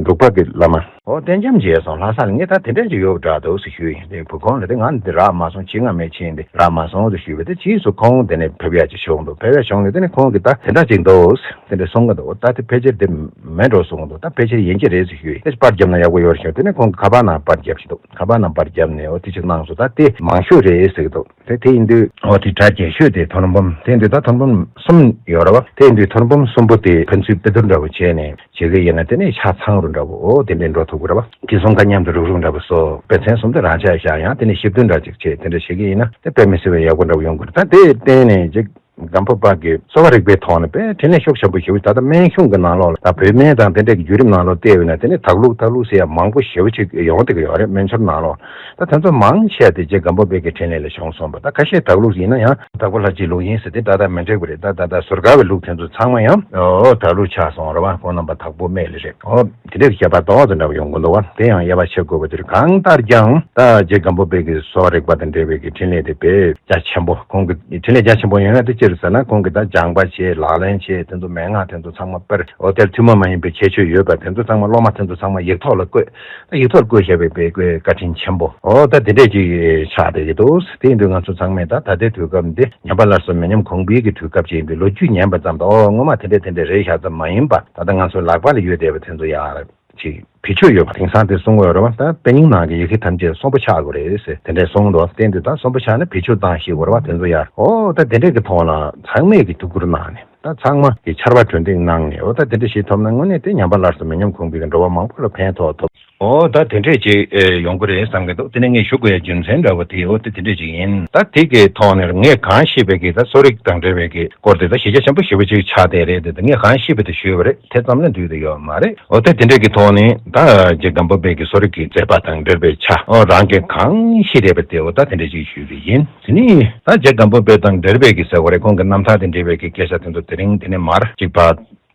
འབྲུག་པ་གི་བླ་མ། ཨོ་བསྟན་རྒྱམ་མཇལ་སོང་། ལྷ་ས་ལ་ངས་ད་དེ་འདྲ་ཅིག་ཡོད་འདྲ་འདུག་ཟེར་ཞུས་ཡིན། དེ་བུ་ཁོང་ལ་དེ་ང་འདི་རག་མ་སོང་། ཁྱི་ང་མེད་ཕྱིན་འདི་རག་མ་སོང་ཟེར་ཞུས་པས། དེ་ཕྱིས་སུ་ཁོང་དེ་ནས་ཕེབས་ཡག་ཅིག་བྱུང་འདུག་ཕེབས་ཡག་བྱུང་ནས་དེ་ནས་ཁོང་གིས་ད་དེ་འདྲ་ཅིག་འདུག་ཟེར་དེ་འདྲ་གསུང་གི་འདུག་ད་དེ་ཕལ་ཆེར་དེ་མེད་འགྲོ་གསུང་གི་འདུག་ད་ཕལ་ཆེར་ཡིན་གྱི་རེད་ཟེར་ཞུས་ཡིན། དེ་པར་བརྒྱབ་ན་ཡག་པོ་ཡོད་རེད་ཞུས། དེ་ནས་ཁོང་གིས་ཁ་པར་ནང་པར་བརྒྱབ་ཞིག་འདུག་ཁ་པར་ནང་པར་བརྒྱབ་ནས་འོ་དེ་ཅིག་གནང་སོང་། ད་དེ་མང་ཤོས་རེད་ཟེར་གི་འདུག་དེ་དེ་ཡིན་དུས་འོ་དེ་གྲ་རྒྱས་ཤོས་དེ་ཐོར་འབུམ་དེ་ཡིན་དུས་ད་ཐོར་འབུམ་གསུམ་ཡོད་རེད་བ། དེ་ཡིན་དུས་ཐོར་འབུམ་གསུམ་པོ་དེ་ཕན་ཚུན་དཔེ་བསྡུར་འདྲ་བོ་བྱས་ནས་བྱེད་ཀྱི་ཡིན་ན་དེ་ནས་ཆ་ཚང་རུ་འདྲ་བོ་འོ་དེ་འདྲས་འགྲོ་ཐུབ་ཀྱི་རེད་བ། དེ་གསུམ་ཀ་མཉམ་དུ་རུག་རུག་འདྲ་བོ་བཟོ། དཔེ་ཚན་གསུམ་དེ་རང་ཆ་བཞག་ཡང་དེ་ནས་ཞིབ་བསྡུར་འདྲ་ཅིག་བྱས་དེ་འདྲ་བྱེད་ཀྱི་ཡིན་ན་དེ་དཔེ་མི་སྲིད་པའི་ཡག་པོ་འདྲ་བོ་ཡོང་གི་རེད། ད་དེ་བརྟེན་ནས་ཅིག་སྒམ་པོ་པ་གི་གསོ་བ་རིག་པའི་ཐོག་ནས་དཔེ་འཕྲིན་ལས་ཤུགས་ཆེན་པོ་ཞེ་པོ། ད་ལྟ་སྨན་གཞུང་གི་ནང་ལོགས་ལ་ད་བོད་སྨན་དང་དེ་འདྲས་ཀྱི་བརྒྱུད་རིམ་ནང་ལོགས་བལྟས་པ་ཡིན་ན་དེ་ནས་དག་ལུགས་དག་ལུགས་ཟེར་ཡ་མང་པོ་ཞེ་པོ་ཅིག་ཡོང་བསྡད་ཀྱི་ཡོད་རེད། སྨན་སྦྱོར་ནང་ལོགས་ད་དེ་ཚོ་མང་ཆེ་བ་དེ་རྗེ་སྒམ་པོ་པའི་གི་འཕྲིན་ལས་ལས་བྱུང་སོང་བ། ད་ཁ་ཤས་དག་ལུགས་ཡིན་ན་ཡང་དྭགས་པོ་ལྷ་རྗེའི་ལུགས་ཡིན་ཟེར་དེ་ད་ལྟ་མི་འགྲིག་པ་རེད། ད་ད་ལྟ་ཟུར་མཁར་བའི་ལུགས་དེ་ཚོ་ཚང་མ་ཡང་ཨོ་དག་ལུགས་ཆགས་སོང་རེད་བ། ཁོང་རྣམ་པ་དྭགས་པོ་སྨན་ལས་རེད། ཨོ་དེ་འདྲའི་ཁྱད་པར་ཏོག་ཙམ་འདྲ་བོ་ཡོང་གི་འདུག་བ། དེ་ཡང་དབྱེ་བ་ཕྱེ་དགོས་པ་དེ་རེད། གང་ལྟར་ཀྱང་ད་རྗེ་སྒམ་པོ་པའི་གི་གསོ་བ་རིག་པ་དང་འབྲེལ་བའི་གི་འཕྲིན་ལས་དེ་དཔེ་རྒྱ་ཆེན་པོ། ཁོང་གི་འཕྲིན་ལས་རྒྱ་ཆེན་པོ་ཡོད་ན་དེ་ཅི་རེད་ཟེར་ན་ཁོང་གིས་ད་སྦྱངས་པ་བྱས་ལག་ལེན་བྱས་དེ་ཚོ་མན་ངག་དེ་ཚོ་ཚང་མ་དཔེར་ཨོ་དེར་ཐུན་མོང་མ་ཡིན་པའི་ཁྱད་ཆོས་ཡོད་པ་དེ་ཚོ་ཚང་མ་སློབ་མ་དེ་ཚོ་ཚང་མ་ཡིག་ཐོག་ལ་བཀོད། ད་ཡིག་ཐོག་བཀོད་བཞག་པའི་དཔེ་དཔེ་བཀའ་དྲིན་ཆེན་པོ་ཨོ་ད་དེ་འདྲས་ཅིག་ཆགས་བསྡད་ཀྱི་འདུག་དེ་ཡིན་དུས་ང་ཚོ་ཚང་མས་ད་ད་ལྟའི་དུས་སྐབས་འདི་ཉམས་པ་སླར་གསོ་མི་ཉམས་གོང་འཕེལ་གྱི་དུས་སྐབས་ཅིག་ཡིན་དུས་ལོ་རྒྱུས་ཉན་པ་ཙམ་དུ་ཨོ་སྔོན་མ་དེ་འདྲས་དེ་འདྲས་རེད་ཤག་ཙམ་མ་ཡིན་པ་ད་ལྟ་ང་ཚོའི་ལག་པ་ལ་ཡོད་བསྡད་པ་དེ་ཚོ་ཡག་རེད། ཅིག་བེད་སྤྱོད་ཡོད་པ། དེང་སང་དེ་གསུང་གི་ཡོད་རེད་བ། ད་དཔེ་རྙིང་ནང་གི་ཡི་གེ་ཐམས་ཅད་གསོན་པོ་ཆགས་དགོས་རེད་ཟེར་དེ་འདྲས་གསུངས་འདུག་བ། བསྟན་དུས་ད་གསོན་པོ་ཆགས་ན་བེད་སྤྱོད་བཏང་ཤེས་དགོས་རེད་བ། དེ་ཚོ་ཡར་ཨོ་ད་དེ་འདྲས་ཀྱི་ཐོག་ལ་ཚང་མས་ཀྱི་ཐུགས་ཁུར་གནང་ནས་ད་ཚང་མ་གི་ཆར་པ་གྲོས་འདེགས་གནང་ནས་ཨོ་ད་དེ་འདྲས་ཞིག་ཐོབ་ན་དངོས་གནས་དེ་ཉམས་པ་སླར་གསོ་མི་ཉམས་གོང་འཕེལ་གྱི་འགྲོ་བ་མང་པོ་ལ་ཕན་ཐོགས་ཐུབ། ཨོ་ད་དེ་འདྲས་ཅིག་ཨེ་ཡོང་གི་རེད་བསམ་གི་འདུག་དེ་ནས་ངས་ཞུ་དགོས་ཡ་རྒྱུ་མཚན་འདྲ་བོ་དེ་ཨོ་དེ་དེ་འདྲས་ཅིག་ཡིན། ད་དེ་གི་ཐོག་ནས་ངས་གང་ཤེས་པའི་གི་ད་གསོ་རིག་དང་འབྲེལ་བའི་གི་སྐོར་དེ་ད་གཞི་རྒྱ་ཆེན་པོ་ཞེ་པོ་ཅིག་ཆགས་བསྡད་རེད། དེ་ད་ངས་གང་ཤེས་པའི་དེ་ཞུས་པ་རེད། དེ་ཙམ་ལས་འདུས་དེ་ཡོད་མ་རེད། ཨོ་ད་དེ་འདྲས་ཀྱི་ཐོག་ནས་ད་རྗེ་སྒམ་པོ་པའི་གི་གསོ་རིག་གི་མཛད་པ་དང་འབྲེལ་བའི་ཆ་ཨོ་རང་གིས་གང་ཤེས་རེད་པ་དེ་ཨོ་ད་དེ་འདྲས་ཅིག་ཞུས་པ་ཡིན། དེ་ནས་ད་རྗེ་སྒམ་པོ་པའི་དང་འབྲེལ་བའི་གི་ཟེར་བ་རེད། ཁོང་གི་རྣམ་ཐར་དང་འབྲེལ་བའི་གི་སྐད་ཆ་དེ་ཚོ་དེ་རིང་དེ་ནས་མར་གཅིག་པ་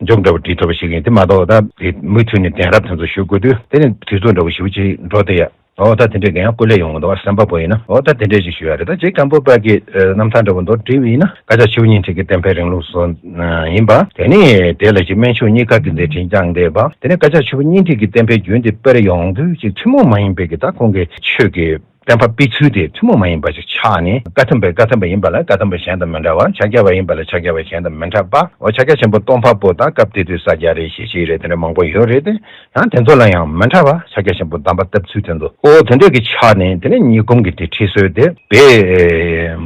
མཇུག་འདྲ་བོ་བསྒྲིལ་ཐུབ་པ་ཞིག་ཡིན། དེ་མ་གཏོགས་ད་དེ་མུ་མཐུད་ནས་གདན་རབས་དེ་ཚོ་ཞུ་དགོས་དུས་དེ་ནི་དུས་ཚོད་འདྲ་བོ་ཞེ་པོ་ཅིག་འགྲོ་བསྡད་ཡ། ཨོ་ད་དེ་འདྲས་གང་ཡང་སྐུ་ལས་ཡོང་གི་འདུག་བ། སེམས་པ་པོ་ཡིན་ན་ཨོ་ད་དེ་འདྲས་ཅིག་ཞུ་ཡ་རེད། ད་རྗེ་སྒམ་པོ་པ་གི་རྣམ་ཐར་འདྲ་བོ་མདོར་བསྒྲིལ་བ་ཡིན་ན་བཀའ་ཕྱག་ཆུ་བོ་བརྙེས་ཁྲིད་ཀྱི་བསྟན་པའི་རིང་ལུགས་སུ་ཡིན་པ། དེ་ནས་དེ་ལ་ཅིག་སྨན་ཆུ་གཉིས་ཀ་གི་མཛད་འཕྲིན་བསྐྱངས་བསྡད་པ། དེ་ནས་བཀའ་ཕྱག་ཆུ་བོ་བརྙེས་ཁྲིད་ཀྱི་བསྟན་པའི་རྒྱུན་དེ་སྤེལ་ཡོང་དུས་ཅིག་ཐུན་མོང་མ་ཡིན་པའི་གི་ད་ཁོང་གི་ཆོས་ཀྱི་ བསྟན་པ་སྤེལ་ཚུལ་དེ་ཐུན་མོང་མ་ཡིན་པ་ཞིག་ཆགས་ནས། བཀའ་ཐམ་པས་བཀའ་ཐམ་པ་ཡིན་པ་ལ་བཀའ་ཐམ་པ་གཞན་དང་མི་འདྲ་བ། ཕྱག་རྒྱ་བ་ཡིན་པ་ལ་ཕྱག་རྒྱ་བ་གཞན་དང་མི་འདྲ་བ། འོ་ཕྱག་རྒྱ་ཆེན་པོ་སྟོང་པ་པོ་དང་སྐབས་དེ་དུས་ས་སྐྱ་རེད། ཞེ་ཤེས་རེད། དེ་འདྲ་མང་པོ་ཡོད་རེད་དེ། ཡང་དེ་ཚོ་ལ་ཡང་མི་འདྲ་བ་ཕྱག་རྒྱ་ཆེན་པོ་གདམས་པ་བཏབ་ཚུལ་དེ་ཚོ། འོ་དེ་འདྲ་གི་ཆགས་ནས། དེ་ནས་ཉིན་གུང་གི་དེ་ཁྲིད་སྲོལ་དེ་དཔེ་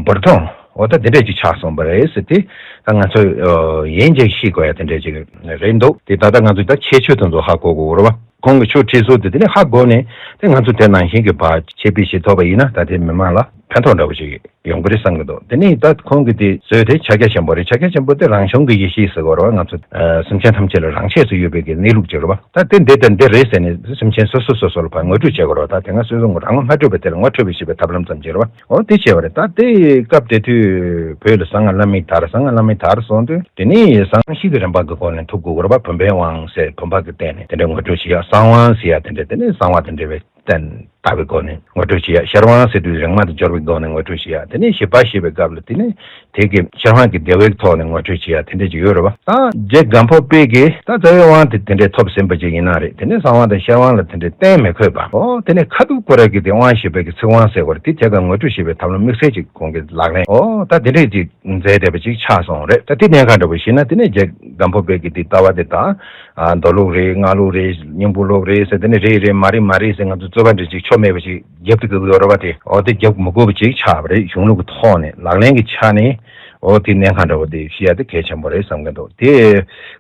འབུར་ཐོན། འོ་ད་དེ་འདྲ་ཅིག་ཆགས་སོང་བ་རེད་ཟེར་ཏེ། ད་ང་ཚོས་ཡིན་གཅིག་ཤེས་དགོས་ཡ་དེ་འདྲ་ཅིག་རེད་འདུག་དེ་ད་ལྟ་ང་ཚོས་ད་ཁྱད་ཆོས་དེ་ཚོ་ཧ་གོ་དགོས་རེད་བ། ཁོང་གི་ཆོས་ཁྲིད་སྲོལ་དེ་དེ་ནས་ཧ་གོ་ནས། དེ་ང་ཚོ་དེ་ནང་བཞིན་གྱི་བར་ཆད་པའི་ཞིག་ཐོབ་པ་ཡིན་ན། ད་དེ་མི་མང་ལ་ཕན་ཐོགས་འདྲ་བོ་ཞིག་ཡོང་གི་རེད་བསམ་གྱི་འདུག་དེ་ནས་ད་ཁོང་གི་དེ་བཟོས་དེ་ཕྱག་རྒྱ་ཆེན་པོ་རེད། ཕྱག་རྒྱ་ཆེན་པོ་དེ་རང་བྱུང་གི་ཡེ་ཤེས་ཟེར་དགོས་རེད་བ། ང་ཚོ་ཨ་སེམས་ཅན་ཐམས་ཅད་ལ་རང་ཆས་སུ་ཡོད་པའི་གི་གནས་ལུགས་ཅིག་རེད་བ། ད་དེ་འདི་དང་འདི་རེད་ཟེར་ནས་སེམས་ཅན་སོ་སོ་སོ་སོ་ལ་ཕར་ངོ་སྤྲོད་བྱེད་དགོས་རེད་བ། ད་དེ་སྔ་སོ་སོ་ངོ་རང་ངོ་མ་འཕྲོད་པའི་དེ་ལ་ངོ་འཕྲོད་པའི་ཞེས་པའི་ཐབས་ལམ་ཙམ་ཅིག་རེད་བ། འོ་དེ་བྱས་པ་རེད། ད་དེ་སྐབས་དེ་དུས་བོད་ལ་གསང་སྔགས་བླ་མེད་དར། གསང་སྔགས་བླ་མེད་དར་སོང་དུས། དེ་ནས་གསང་ཞིང་གི་རིམ་པ་གི་སྒོ་ནས་ཐུག་དགོས་རེད་བ། བུམ་པའི་དབང་ཟེར་བུམ་པ་གི་སྟེང་ནས་དེ་འདྲའི་ངོ་སྤྲོད་བྱེད་ཡ། གསང་དབང་ཟེར་ཡ་དེ་འདྲ། དེ་ནས་གསང་བ་དེ་འདྲ་བའི་སྟེང་ལྟ་བའི་སྒོ་ནས་ངོ་སྤྲོད་བྱེད་ཡ། ཤར་དབང་ཟེར་དུས་རིག་མ་དང་སྦྱོར་བའི་སྒོ་ནས་ངོ་སྤྲོད་བྱེད་ཡ། དེ་ནས་ཞི་བ་ཞེས་པའི་སྐབས་ལ་དེ་ནས་དེ་གི་ཤར་དབང་གི་བདེ་བའི་ཐོག་ནས་ངོ་སྤྲོད་བྱེད་ཡ་དེ་འདྲ་ཅིག་ཡོད་རེད་བ། ད་རྗེ་སྒམ་པོ་པས་གིས་ད་རྩ་བའི་དབང་དེ་དེ་འདྲས་ཐོབ་ཟིན་པ་ཅིག་ཡིན་ན་རེད། དེ་ནས་གསང་དབང་དང་ཤར་དབང་ལ་དེ་འདྲས་གཏན་མི་འཁེལ་བ། འོ་དེ་ནས་ཁ་ཐུག་ཁོ་རང་གིས་དེ་དབང་ཞེས་པའི་གི་ཚིག་དབང་ཟེར་བ་རེད། དེ་ཐད་ཀར་ངོ་སྤྲོད་བྱེད་པའི་ཐབས་ལམ་དམིགས་བསལ་ཅིག་ཁོང་གིས་ལག་ལེན། འོ་ད་དེ་འདྲས་ཅིག་མཛད་བསྡད་པ་ཅིག་ཆགས་སོང་རེད། ད་དེ་གནད་འགག་འདྲ་པོ་ཞིག་ན། དེ་ནས་རྗེ་སྒམ་པོ་པའི་གི་དེ་ལྟ་བ་དེ་དང་། ཨ་མདོ་ལུགས་རེད། སྔགས་ལུགས་རེད། སྙིང་པོ་ལུགས་རེད་ཟེར། དེ་ནས་རེད་རེད་མ་རེད་མ་རེད་ཟེར། ང་ཚོ་རྩོད་པ་འདྲ་ཅིག་ཆོ་མེད་པ་ཞིག་རྒྱབ་ཏུ་གི་ཡོད་རེད་བ། དེ་འོ་དེ་རྒྱབ་མི་དགོས་པ་ཅིག་ཆགས་པ་རེད། གཞུང་ལུགས་ཀྱི་ཐོག་ནས་ལག་ལེན་གྱི་ཆ་ནས། འོ་དེ་གནད་འགག་འདྲ་བོ་དེ་ཤེས་ཡ་དེ་གལ་ཆེན་པོ་རེད་བསམ་གྱི་འདུག་དེ་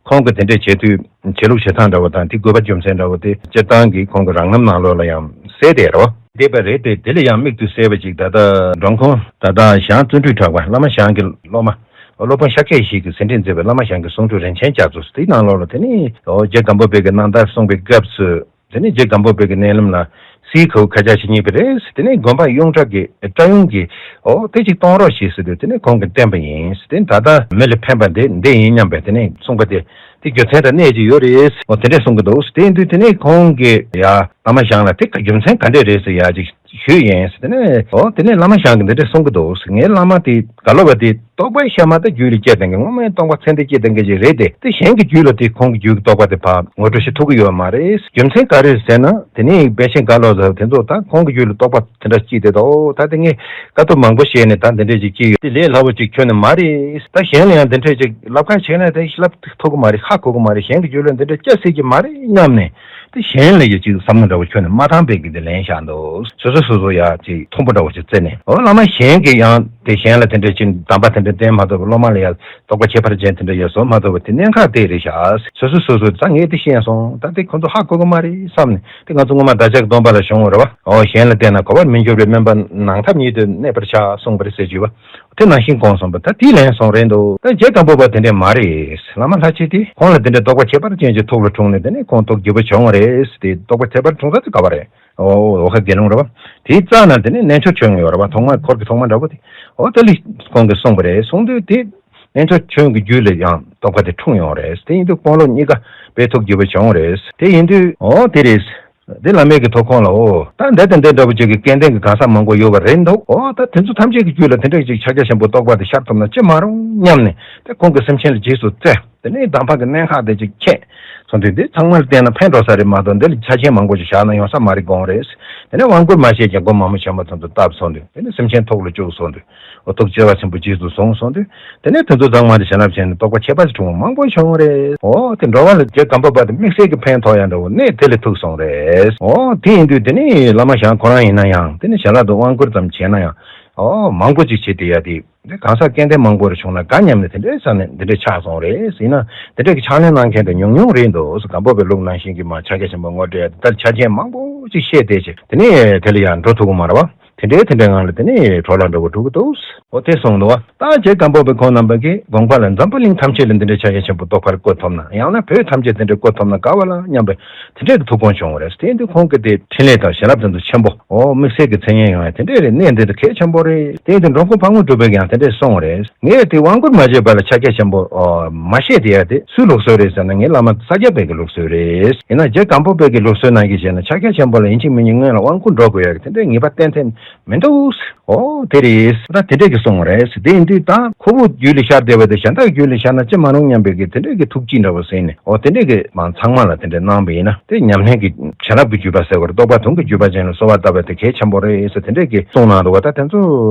ཁོང་གི་དེ་འདྲས་བྱེད་དུས་བྱེད་ལུགས་བྱེད་སྟངས་འདྲ་བོ་དང་དེ་དགོས་པ་རྒྱུ་མཚན་འདྲ་བོ་དེ་སྤྱིར་བཏང་གི་ཁོང་གི་རང་རྣམ་ནང་ལོགས་ལ་ཡང་གསལ་བསྡད་རོ། བསྡད་པ་རེད་དེ། དེ་ལ་ཡང་དམིགས་ཏུ་བསལ་བ་ཅིག་ད་ལྟ་འབྲོང་ཁུང་ད་ལྟ་ཞང་བརྩོན་འགྲུས་གྲགས་པ། བླ་མ་ཞང་གི་སློབ་མ། སློབ་དཔོན་ཤཱཀྱ་ཡེ་ཤེས་ཀྱིས་ཟིན་བྲིས་མཛད་པའི་བླ་མ་ཞང་གི་གསུང་སྒྲོས་རིན་ཆེན་རྒྱ་མཚོ་ཟེར། དེའི་ནང་ལོགས་ལ་དེ་ནས་འོ་རྗེ་སྒམ་པོ་པའི་གི་རྣམ་ཐར་གསུངས་པའི་སྐབས་སུ། དེ་ནས་རྗེ་སྒམ་པོ་པའི་གི་མནལ་ལམ་ལ་སའི་ཁའུ་ཁ་ཆག་ཞིག་རྙེད་པ་རེད། དེ་ནས་དགོན་པ་གཡུང་དྲུང་གི་སྐྲ་གཡུང་གི་འོ་དེ་ཅིག་གཏོང་རོགས་ཞེས་ཟེར་དུས། དེ་ནས་ཁོང་གིས་བསྟན་པ་ཡིན་ཟེར། དེ་ད་ལྟ་མི་ལ་ཕན་པ་འདི་འདི་ཡིན་སྙམ་པའི་དེ་ནས་གསུངས་པ་དེ། དེ་རྒྱུ་མཚན་དང་གནད་ཅིག་ཡོད་རེད། འོ་དེ་འདྲས་གསུང་གི་འདུག་དེ་ཡིན་དུས་དེ་ནས་ཁོང་གིས་ཡ་བླ་མ་ཞང་ལ་དེ་ག་རྒྱུ་མཚན་ག་འདྲས་རེད་ཟེར་ཡ་ཅིག་ཞུས་ཡིན་ཟེར། དེ་ནས་འོ་དེ་ནས་བླ་མ་ཞང་གིས་འདི་འདྲས་གསུང་གི་འདུག་ངའི་བླ་མ་དེ་ག་ལོ་བ་དེ་རྟོགས་པ་ཤར་མ་ད་རྒྱུད་ལ་སྐྱེས་བསྡད་མཁན། སྔོན་མའི་རྟོགས་པ་ཚད་ལྡན་སྐྱེས་བསྡད་མཁན་ཅིག་རེད་དེ། དེ་གཞན་གྱི་རྒྱུད་ལ་དེ་ཁོང་གི་རྒྱུད་ཀྱི་རྟོགས་པ་དེ་ཕར་ངོ་སྤྲོད་བྱེད་ཐུབ་ཀྱི་ཡོད་མ་རེད། རྒྱུ་མཚན་ག་རེ་ཟེར་ན། དེ་ནས་དཔེ་ཆེན་ག་ལོ་ཟེར་དེ་ཚོ་ད་ཁོང་གི་རྒྱུད་ལ་རྟོགས་པ་དེ་འདྲ་སྐྱེས་བསྡད་དོ། ད་དེ་ངས་དཀའ་ཐུབ་མང་པོ་བཤད་ནས་ད་འདི་འདྲས་ཅིག་སྐྱེས་ཡོད། དེ་ལས་སླ་བོ་ཅིག་ཁྱོན་ནས་མ་རེད། ད་གཞན་ལ་ཡང་འདི་འདྲས་ཅིག་ལབ་ཁ་བྱས་ན་དེ་ལབ་ཐུབ་ཀྱི་མ་རེད། ཧ་གོ་གི་མ་རེད། གཞན་གྱི་རྒྱུད་ལ་འདི་འདྲས་སྐྱེ་སྲིད་ཀྱི་མ་རེད་སྙམ་ནས། དེ་གཞན་ལ་ཡ་ཅིག་བསམ་བློ་འདྲ་བོ་ཁྱོན་ནས་མ་བཏང་པའི་གི་དེ་ལན་བཞག་འདུག་སོ་སོ་སོ་སོ་ཡ་ཅིག་མཐོན་པོ་འདྲ་བོ་ཅིག་བརྩིས་ནས། འོ་བླ་མ་གཞན་གྱིས་ཡང་དེ་གཞན་ལ་དེ་འདྲ་ཅིག་གདམས་པ་དེ་འདྲ་བསྟན་མ་ཐུབ་པ། སློབ་མ་ལ་ཡ་རྟོགས་པ་ཁྱད་པར་ཅན་དེ་འདྲ་ཡ་བཟོ་མ་ཐུབ་པ་དེ་གནད་འགག་དེ་རེད་ཤག་སོ་སོ་སོ་སོ་ད་ངས་དེ་ཤེས་སོང་། ད་དེ་ཁོ་ཚོ་ཧ་གོ་གི་མ་རེད་བསམ་ནས། དེ་ང་ཚོ་སྔོན་མ་བདག་ཅག་སྡོམ་པ་ལ་བྱུང་བ་རེད་བ། འོ་གཞན་ལ་བསྟན་ན་གོ་བར་མི་འགྱུར་བའི་སྨན་པ་ནང་ཐབས་ཉིད་དུ་གནས་པར་བྱ་གསུངས་པ་རེད་ཟེར་གྱི་བ། དེ་ནང་བཞིན་གོང་སོང་བ་ད་དེའི་ལན་སོང་རེད་འདུག་ད་རྗེ་སྒམ་པོ་པ་དེ་འདྲས་མ་རེད། བླ་མ་ལྷ་ཆོས་དེ་ཁོང་ལ་དེ་འདྲས་རྟོགས་པ་ཁྱད་པར་ཅན་གྱི་ཐུགས་ལ་འཁྲུངས་ནས། དེ་ནས་ཁོང་ཐུགས་དགྱེས་པ་བྱུང་བ་རེད། དེ་རྟོགས་པ་ཁྱད་པར་འཁྲུངས་ས་དེ་ག་བ་རེད། འོ་འོ་ཁ་དགེ་སློང་རེད་བ། དེའི་རྩ་ན་དེ་ནས་རྣལ་འབྱོར་ཆོས་དབྱིངས་ཡོད་རེད་བ། ཐོག་མར་འཁོར་གྱི་ཐོག་མ་འདྲ་བོ་དེ། འོ་དེ་ལས་ཁོང་གིས་གསུངས་པ་རེད། གསུངས་དུས་དེ་རྣལ་འབྱོར་ཆོས་དབྱིངས་ཀྱི་རྒྱུད་ལ་ཡང་རྟོགས་པ་དེ་འཁྲུངས་ཡོང་རེད། དེ་ཡིན་དུས་དཔོན་སློབ་གཉིས་ཀ་དཔེ་ཐུགས་དགྱེས་པ་བྱུང་རེད། དེ་ཡིན་དུས་འོ་དེ་རེད། དེ་བླ་མས་ཀྱི་ཐུགས་དགོངས་ལ། འོ་ད་འདི་དང་འདི་འདྲ་བོ་ཅིག་གི་སྐལ་ལྡན་གྱི་གང་ཟག་མང་པོ་ཡོད་པ་རེད་འདུག་འོ་ད་དེ་ཚོ་ཐམས་ཅད་ཀྱི་རྒྱུད་ལ་དེ་འདྲ་ཅིག་ཕྱག་རྒྱ་ཆེན་པོ་རྟོགས་པ་དེ་ཤར་ཐུབ་ན་ཅི་མ་རུང་སྙམ་ནས། དེ་ཁོང་གི་སེམས་ཅན་ལ་རྗེས་སུ་བརྩེ། དེ་ནས་གདམས་པ་གི་གནད་འགག་དེ་ཅིག་མཁྱེན་སོང་དུས། འདི་ཚང་མར་བསྟན་ན་ཕན་འགྲོ་ས་རེད་མ་གཏོགས། འདི་ལ་ཆ་རྐྱེན་མང་པོ་ཞིག་བཞག་ན་ཡོང་ས་མ་རེད་དགོངས་རེད། དེ་ནས་དབང་བསྐུར་མ་བྱས་ཀྱང་སྒོ་མང་པོ་ཆེན་པོ་ཚོ་ཚོ་བཏབ་སོང་དུས། དེ་ནས་སེམས་ཅན་ཐུགས་ལ་བཅུག་སོང་དུས། འོ་ཐུགས་བརྩེ་བ་ཆེན་པོ་རྗེས་སུ་བཟུང་སོང་དུས། དེ་ནས་དེ་ཚོ་ཚང་མ་དེ་བྱིན་རླབས་ཅན་དུ་རྟོགས་པ་ཁྱད་པར་དུ་འཁྲུངས་པ་མང་པོ་བྱུང་བ་རེད། འོ་དེ་འགྲོ་བ་ལ་རྗེ་སྒམ་པོ་པ་དེ་དམིགས་བསལ་གྱི་ཕན་ཐོགས་ཡ་འདྲ་བོ་གནད་དེ་ལས་ཐུག་སོང་རེད། འོ་དེ་ཡིན་དུས་དེ་ནས་བླ་མ་ཞང་ཁོ་རང་ཡིན་ན་ཡང་། དེ་ནས་བྱིན་རླབས་དང་དབང་བསྐུར་ཙམ་བྱས་ན་ཡང་། འོ་མང་པོ་ཅིག་བྱེད་དེ་ཡ་དེ། འདི་གང་ཟག་སྐལ་ལྡན་མང་པོར་བྱུང་ན་དགའ་སྙམ་ནས་དེ་འདྲའི་ས་ནས་འདི་འདྲའི་ཆགས་སོང་རེད། ཡིན་ན་དེ་འདྲའི་གི་ཕྱག་ལེན་གནང་མཁན་དེ་ཉུང་ཉུང་རེད་འདུག་སྒམ་པོ་པའི་ལུགས་ནང་བཞིན་གྱི་མ་ཕྱག་རྒྱ་ཆེན་པོ་ངོ་སྤྲོད་ཡ་དེ་ལྟར་ཆ་རྐྱེན་མང་པོ་ཅིག་བཤད་བསྡད་ཅིག་དེ་ནས་དེ་ལ་ཡང་འགྲོ་ཐུབ་ཀྱི་མ་རེད་བ། དེ་འདྲའི་དེ་འདྲའི་ངང་ལ་དེ་ནས་འགྲོ་ལ་འགྲོ་གི་འགྲོ་གི་འདུག་འོ་དེ་གསུངས་འདུག་བ། ད་རྗེ་སྒམ་པོ་པའི་ཁོང་རྣམ་པ་གིས་དགོངས་པ་ལ་འཛམ་བུ་གླིང་ཐམས་ཅད་ལ་འདི་འདྲའི་ཕྱག་རྒྱ་ཆེན་པོ་རྟོགས་པར་བཀོད་ཐུབ་ན། ཡང་ན་བོད་ཐམས་ཅད་འདི་འདྲའི་བཀོད་ཐུབ་ན་དགའ་བ་ལ་སྙམ་པའི་དེ་འདྲའི་གི་ཐུགས་དགོངས་བྱུང་བ་རེད། དེ་ཡིན་དུས་ཁོང་གི་དེ་འཕྲིན་ལས་དང་བྱིན་རླབས་དེ་ཚོ་ཆེན་པོ། འོ་དམིགས་བསལ་གྱི་མཚན་སྙན་ཡོང་ཡ་དེ་འདྲས་རེད། གནད་འདི་དེ་གལ་ཆེན་པོ་རེད། དེ་ཡིན་དུས་འབྲོང་ཁུང་ཕག་མོ་གྲུ་པས་ཀྱང་དེ་འདྲས་གསུངས་པ་རེད། ངས་དེ་དབང་བསྐུར་མ་བྱས་པ་ལ་ཕྱག་རྒྱ་ཆེན་པོ་འོ་མ་བཤད་དེ་ཡ་དེ་སུའི་ལུགས་སྲོལ་རེད་ཟེར་ན། ངའི་བླ་མ་ས་སྐྱ་པའི་གི་ལུགས་སྲོལ་རེད། ཡིན་ན་རྗེ་སྒམ་པོ་པའི་གི་ལུགས་སྲོལ་ནང་གི་བྱས་ན་ཕྱག་རྒྱ་ཆེན་པོ་ལ་ཡིན་གཅིག་མིན་གཉིས་སྔོན་ལ་དབང་བསྐུར་འགྲོ་དགོས་ཡ་གི་དེ་འདྲས་ངེས་པ་གཏན་གཏན་ མི་འདུག། ཨོ་དེ་རེད། ད་དེ་འདྲས་ཀྱི་གསུངས་རེད། དེ་ཡིན་དུས་ད་ཁོ་བོ་རྒྱུད་ལ་ཤར་བསྡད་པ་དེ་གཞན་དག་རྒྱུད་ལ་ཤར་ན་ཅི་མ་རུང་སྙམ་པའི་གི་དེ་འདྲས་ཀྱི་ཐུགས་དཀྱིལ་འདྲ་བོ་ཟིན་ནས། ཨོ་དེ་འདྲས་ཀྱི་མ་ཚང་མ་ལ་དེ་འདྲས་གནང་བ་ཡིན་ན། དེ་ཉམས་ལེན་གྱི་བྱིན་རླབས་ཀྱི་བརྒྱུད་པ་ཟེར་བར་རྟོགས་པ་དོན་གྱི་བརྒྱུད་པ་ཅན་ལ་གསོལ་བ་བཏབ་པ་དེ་གལ་ཆེན་པོ་རེད་ཟེར་དེ་འདྲས་ཀྱི་གསུངས་གནང་འདུག་བ། ད་དེ་ཚོ་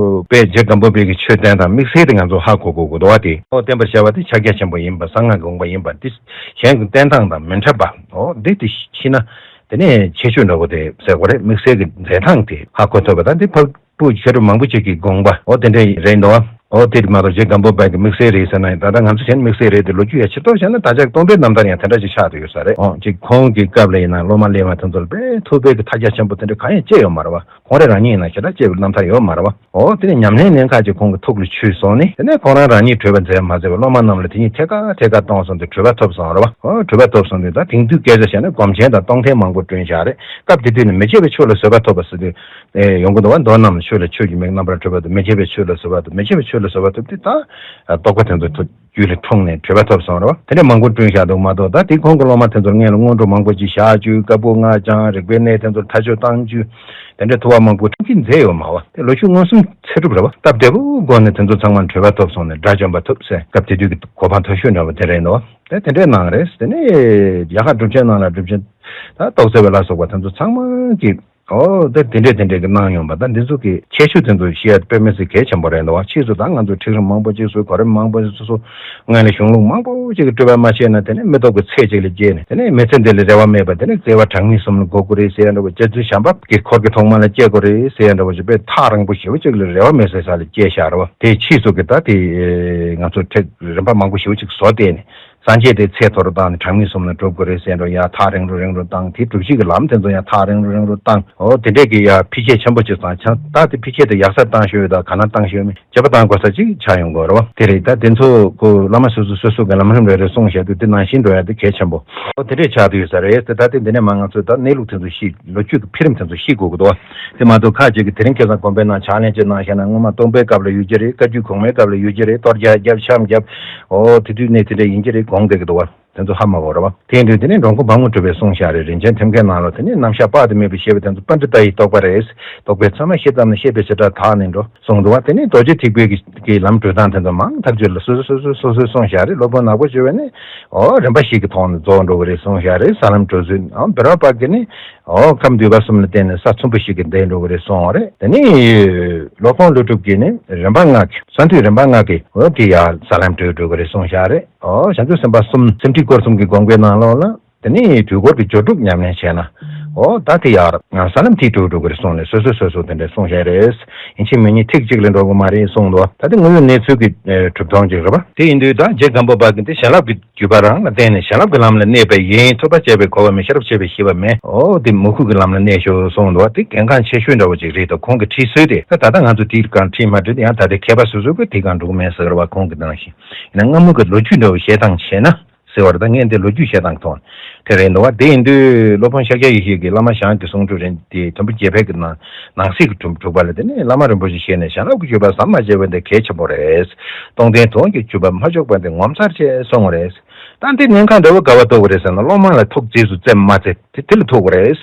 དཔེ་རྗེ་སྒམ་པོ་པའི་གི་མཆོད་རྟེན་དང་དམིགས་བསལ་དེ་ང་ཚོ་ཧ་གོ་དགོས་དགོས་འདུག་བ། དེ་ཨོ་བསྟན་པར་བྱ་བ་དེ་ཕྱག་རྒྱ་ཆེན་པོ་ཡིན་པ། གསང་སྔགས་ཀྱི་དགོངས་པ་ཡིན་པ་འདི། གཞན་གྱི་བསྟན་སྟངས་དང་མི་འཁྲབ་པ། ཨོ་འདི་དེ་ཤེས་ན། དེ་ནས་ཁྱད་ཆོས་འདྲ་བོ་དེ་ཟེར་དགོས་རེད། དམིགས་བསལ་གྱི་མཛད་སྟངས་དེ་ཧ་གོ་ཐུབ་པ་དང་། དེ་ཕར་བུ་མཁས་གྲུབ་མང་པོ་ཅིག་གི་དགོངས་པ་ཨོ་དེ་འདྲ་རེད་འདུག་ཨ། ཨོ་དེ་མ་གཏོགས་རྗེ་སྒམ་པོ་པ་གི་དམིགས་བསལ་རེད་ཟེར་ན། ད་ལྟ་ང་ཚོ་གཞན་དམིགས་བསལ་རེད་དེ་ལོ་རྒྱུས་ཡ་ཕྱིར་རྟོག་བྱས་ན་ད་ཅག་སྟོན་པའི་རྣམ་ཐར་ཡང་དེ་འདྲ་ཅིག་ཆགས་བསྡད་ཡོད་ས་རེད། ཨོ་ཅིག་ཁོང་གི་སྐབས་ལ་ཡིན་ན་སློབ་མ་སླེབས་མ་དེ་ཚོ་ལ་དཔེ་ཐུབ་པའི་གི་མཐའ་རྒྱ་ཆེན་པོ་དེ་འདྲ་གང་ཡང་སྐྱེས་ཡོད་མ་རེད་བ། ཁོང་རང་རང་ཉིད་ཡིན་ན་ཞེ་དྲག་སྐྱེས་པའི་རྣམ་ཐར་ཡོད་མ་རེད་བ། ཨོ་དེ་ནས་ཉམས་ལེན་ལེན་ཁ་ཅིག་ཁོང་གི་ཐུགས་ལ་ཆུད་སོང་ནས། དེ་ནས་ཁོང་རང་རང་ཉིད་གྲོལ་བར་མཛད་མ་མཛད་པ་སློབ་མ་རྣམས་ལ་དེ་ཉིད་ཐད་ཀར་ཐད་ཀར་གཏོང་སོང་སྟེ་གྲོལ་བ་ཐོབ་སོང་རེད་བ། ཨོ་གྲོལ་བ་ཐོབ་སོང་སྟེ་ད་དེང་དུས་སྐད་ཆ་བཤད་ན་སྒོམ་ཆེན་དང་གཏོང་ཐེངས་མང་པོ་བསྐྲུན་བཞག་རེད། སྐབས་དེ་དུས་ནས་མི་བརྗེད་པའི་ཆོས་ལ་བཟོད་པ་ཐོབ་པ་ཟེར་དུས་ཡོང་གི་འདུག་བ། མདོ་རྣམས་ཆོས་ལ་ཆོས་ཀྱི་མིག་རྣམ་པར་གྲོལ་བ་དང་། མི་བརྗེད་པའི་ཆོས་ལ་བཟོད་པ་དང་། མི་བརྗེད་པའི་ཆོས་ལ་བཟོད་པ་ཐོབ་སྟེ་ད་རྟོགས་པ་དེ་ཚོ་ཐོབ། རྒྱུད་ལ་འཁྲུངས་ནས་གྲོལ་བ་ཐོབ་སོང་རེད་བ། དེ་འདྲ་མང་པོ་བསྐྲུན་བཞག་འདུག་མ་གཏོགས། ད་དེ་ཁོང་གི་སློབ་མ་དེ་ཚོར་སྔོན་ལ་སྔོན་འགྲོ་མང་པོ་ཅིག་བཞག་རྒྱུ། བཀའ་པོད་ལྔ་སྦྱང་། རིག་པའི་གནས་དེ་ཚོར་ཐག་གཅོད་བཏང་རྒྱུ། དེ་འདྲའི་ཐུབ་པ་མང་པོ་ཐུགས་ཀྱིས་མཛད་ཡོད་མ་བ། དེ་ལོ་རྒྱུས་མངོན་སུམ་ཚད་གྲུབ་རེད་བ། སྟབས་བདེ་པོའི་སྒོ་ནས་དེ་ཚོ་ཚང་མ་གྲོལ་བ་ཐོབ་སོང་ནས་དགྲ་བཅོམ་པ་ཐོབ་ཟེར། སྐབས་དེ་དུས་ཀྱི་གོ་འཕང་མཐོ་ཤོས་འདྲ་བ་དེ་རེད་འདུག་བ། དེ་དེ་འདྲའི་གནང་རེད། དེ་ནས་ཡ་ཧ་གྲུབ་ཆེན་ནང་ལ་གྲུབ་ཆེན། ད་རྟོགས་སད་པའི་ལ་སོགས་པ་དེ་ཚོ་ཚང་མ་གིས། ཨོ་དེ་དེ་འདྲས་དེ་འདྲས་ཀྱི་གནང་ཡོང་བ་དང་། འདི་ཚོ་གི་ཁྱད་ཆོས་དེ་ཚོ་ཤེས་ཡ་དཔེ་མི་སྲིད་གལ་ཆེན་པོ་རེད་འདུག་བ། ཕྱིས་སུ་ད་ང་ཚོ་ཁྲིག་རིམ་མང་པོ་ཅིག་བཟོས། གོ་རིམ་མང་པོ་ཅིག་བཟོས། སྔོན་ལ་གཞུང་ལུགས་མང་པོ་ཅིག་གི་སྤྲོས་པ་མ་ཤེས་ན། དེ་ནས་མི་རྟོགས་པའི་ཚད་ཅིག་ལ་སྐྱེས་ནས། དེ་ནས་མི་ཚེ་འདི་ལ་རེ་བ་མེད་པ། དེ་ནས་བརྩེ་བ་གྲངས་མེད་གསུམ་ལ་འགོད་དགོས་རེད་ཟེར་ཡ་འདྲ་བོ། རྗེ་བཙུན་བྱམས་པ་གི་འཁོར་གྱི་ཐོག་མ་ལ་སྐྱེ་དགོས་རེད་ཟེར་ཡ་འདྲ་བོ་ཞིག་དཔེ་ཐག་རིང་པོ་ཞེ་པོ་ཅིག་ལ་རེ་བ་མེད་སའི་ས་ལ་སྐྱེས་བཞག་རེད་བ། དེ་ཕྱིས་སུ་གི་ད་དེ་ང་ཚོ་ཁྲིག་རིམ་པ་མང་པོ་ཞེ་པོ་ཅིག་བཟོ་བསྡད་ནས། སངས་རྒྱས་དེ་ཚེ་མཐོ་རུ་བཏང་ནས་གྲངས་མེད་གསུམ་ལ་གྲུབ་དགོས་རེད་ཟེར་འགྲོ། ཡང་ཐག་རིང་རུ་རིང་རུ་བཏང་། དེ་སྒྲུབ་བྱེད་ཀྱི་ལམ་དེ་ཚོ་ཡང་ཐག་རིང་རུ་རིང་རུ་བཏང་། འོ་དེ་འདྲས་ཀྱི་ཡང་འཕེལ་རྒྱས་ཆེན་པོ་ཅིག་བཏང་། ཆ་ད་དེ་འཕེལ་རྒྱས་དེ་ཡག་སར་བཏང་ཤོས་དང་། ག་ན་བཏང་ཤོས་མེད། བྱེད་པ་བཏང་དགོས་ས་ཅིག་ཆགས་ཡོང་དགོས་རེད་བ། དེ་རེད། ད་དེ་ཚོ་ཁོ་བླ་མ་སོ་སོ་སོ་སོ་གི་ལམ་རིམ་རེ་རེ་གསུངས་བཞག་དུས། དེ་ནང་བཞིན་འགྲོ་ཡ་དེ་གལ་ཆེན་པོ། འོ་དེ་འདྲས་ཆགས་དུས་ས་རེད། དེ་ད་དེ་འདི་ནས་མ་ང་ཚོས་ད་གནས་ལུགས་དེ་ཚོ་ཤེས། ལོ་རྒྱུས་ཀྱི་འཕེལ་རིམ་དེ་ཚོ་ཤེས་དགོས་ཀྱི་འདུག་བ། དེ་མ་གཏོགས་ཁ་ཅིག་གིས་དེ་རིང་ཁ་སང་དགོན་པའི་ནང་ཕྱག་ལེན་ཅིག་གནང་བཞག་ན། སྔོན་མ་སྟོང་པའི་སྐབས་ལ་ཡོད་ཀྱི་རེད། བཀའ་བརྒྱུད་གོང་མའི་སྐབས་ལ་ཡོད་ཀྱི་རེད། གཏོར་རྒྱག་རྒྱབ། འཆམ་རྒྱབ། འོ་དེ་དུས་ནས་དེ་འདྲ་ཡིན་གྱི་རེད་དགོངས་བསྡད་ཀྱི་འདུག་བ། དེ་ཚོ་ཧ་མ་གོ་རེད་བ། དེ་ཡིན་དུས་དེ་ནས་འགྲོ་མགོན་དཔལ་མོ་གྲུ་པས་གསུངས་བཞག་རེད། རིན་ཆེན་ཐེམ་སྐས་ནང་ལ། དེ་ནས་རྣམ་གཞག་དཔག་ཏུ་མེད་པའི་བཤད་པ་དེ་ཚོ་པཎྜི་ཏ་ཡི་རྟོགས་པ་རེད། རྟོགས་པའི་ཚད་མ་ཤེས་ཙམ་ལ་བཤད་པའི་བྱེ་བྲག་དག་ནས་འགྲོ་གསུངས་འདུག་བ། དེ་ནས་རྡོ་རྗེ་ཐེག་པའི་གི་གི་ལམ་བགྲོད་སྟངས་དེ་ཚོ་མང་ཐག་ཆོད་ལ་སོ་སོ་སོ་སོ་སོ་སོས་གསུངས་བཞག་རེད། སློབ་དཔོན་ནག་པོ་ཆེ་བས་ནི་ཨོ་རིམ་པ་བཞི་གི་ཐོག་ནས་རྫོགས་འགྲོ་གི་རེད་གསུངས་བཞག་རེད། ས་ལམ་གྲོལ་ཚུལ། ཨོ་བེ་རོ་པ་གིས་ནི་ཨོ་ཁམས་འདུས་པ་གསུམ་ལ་བརྟེན་ནས་ས་ཚོམ་བུ་བཞི་གི་འདས་འགྲོ་གི་རེད་གསུངས་པ་རེད། དེ་ནས་སློབ་དཔོན་ཀླུ་སྒྲུབ་ཀྱིས་ནི་རིམ་པ་ལྔ་གི། ས་མཐོའི་རིམ་པ་ལྔ་གི་འོ་དེ་ཡར་ས་ལམ་གྲོལ་འགྲོ་གི་རེད་གསུངས་བཞག་རེད། ཨོ་བྱང་ཆུབ་སེམས་དཔའ་གསུམ་སེམས་ཁྲིད་སྐོར་གསུམ་གྱི་དགོངས་པའི་ནང་ལོགས་ལ། དེ་ནས་དུས་འཁོར་གྱི་སྦྱོར་དྲུག་ཉམས་ལེན་བྱས་ན། ཨོ་ད་དེ་ཡར་ས་ལམ་མཐིལ་གྲོལ་འགྲོ་གི་རེད་གསུངས་ནས་སོ་སོས་སོ་སོ་དེ་འདྲ་གསུངས་བཞག་རེད། ཡིན་གཅིག་མིན་གཉིས་ཐིག་གཅིག་ལས་འགྲོ་གི་མ་རེད་གསུངས་འདུག་ད་དེ་དངོས་ཡོད་གནས་ཚུལ་གྱི་ཨེ་གྲུབ་སྟངས་ཅིག་རེད་པ། དེ་ཡིན་དུས་ད་རྗེ་སྒམ་པོ་པ་གིས་དེ་བྱིན་རླབས་ཀྱི་བརྒྱུད་པ་རང་ལ་བརྟེན་ནས་བྱིན་རླབས་ཀྱི་ལམ་ལ་གནས་པ་ཡིན། ཐོས་པ་བྱས་པས་གོ་བ་མིན། ཤེས་རབ་བྱས་པས་ཤེས་པ་མིན། ཨོ་དེ་མོས་གུས་ཀྱི་ལམ་ལ་གནས་ཤོག་གསུངས་འདུག་དེ་གལ་འགངས་ཆེ་ཤོས་འདྲ་བོ་ཅིག་རེད་དོ། ཁོང་གི་ཁྲིད་སྲོལ་དེ། ད་ད་ལྟ་ང་ཚོ་དེའི་སྒང་ཁྲིད་མ་ཁྲིད་ཡང་ད་དེ་མཁས་པ་སོ་སོ་གིས་དེའི་སྒང་འགྲོ་གི་མེད་ཟེར་བ། ཁོང་གི་ནང་བཞིན་ཡིན་ན་སྔ་མོ་གི་ལོ་རྒྱུས་འདྲ་བོ་བཤད་སྟངས་བྱས་ན། ཟེར་བ་རེད། ད་ངས་འདི་ལོ་རྒྱུས་བཤད་སྟངས་ཐོག་དེ་རེད་འདུག་བ། དེ་ཡིན་དུས་སློབ་དཔོན་ཤཱཀྱ་ཡེ་ཤེས་ཀྱིས་བླ་མ་ཞང་གི་གསུང་སྒྲོས་རེད་དེ། དུམ་བུ་བརྒྱད་པའི་གི་ནང་ནང་གསེས་ཀྱི་དྲུག་དྲུག་པ་ལ། དེ་ནས་བླ་མ་རིན་པོ་ཆེ་ཞལ་ནས་བྱིན་རླབས་ཀྱི་བརྒྱུད་པ་ཟམ་མ་ཆད་པ་འདི་གལ་ཆེན་པོ་རེད། སྟོང་ཐུན་དོན་གྱི་བརྒྱུད་པ་མ་ཆོག་པ་འདི་ངོ་མཚར་ཆེ་གསུངས་པ་རེད། ད་འདི་ཉེན་ཁ་འདྲ་བོ་ག་བ་གཏོགས་པ་རེད་ཟེར་ན། སློབ་མ་ལ་ཐུགས་རྗེས་སུ་བརྩེ་མ་བརྩེ་དེ་དེ་ལ་ཐུག་པ་རེད།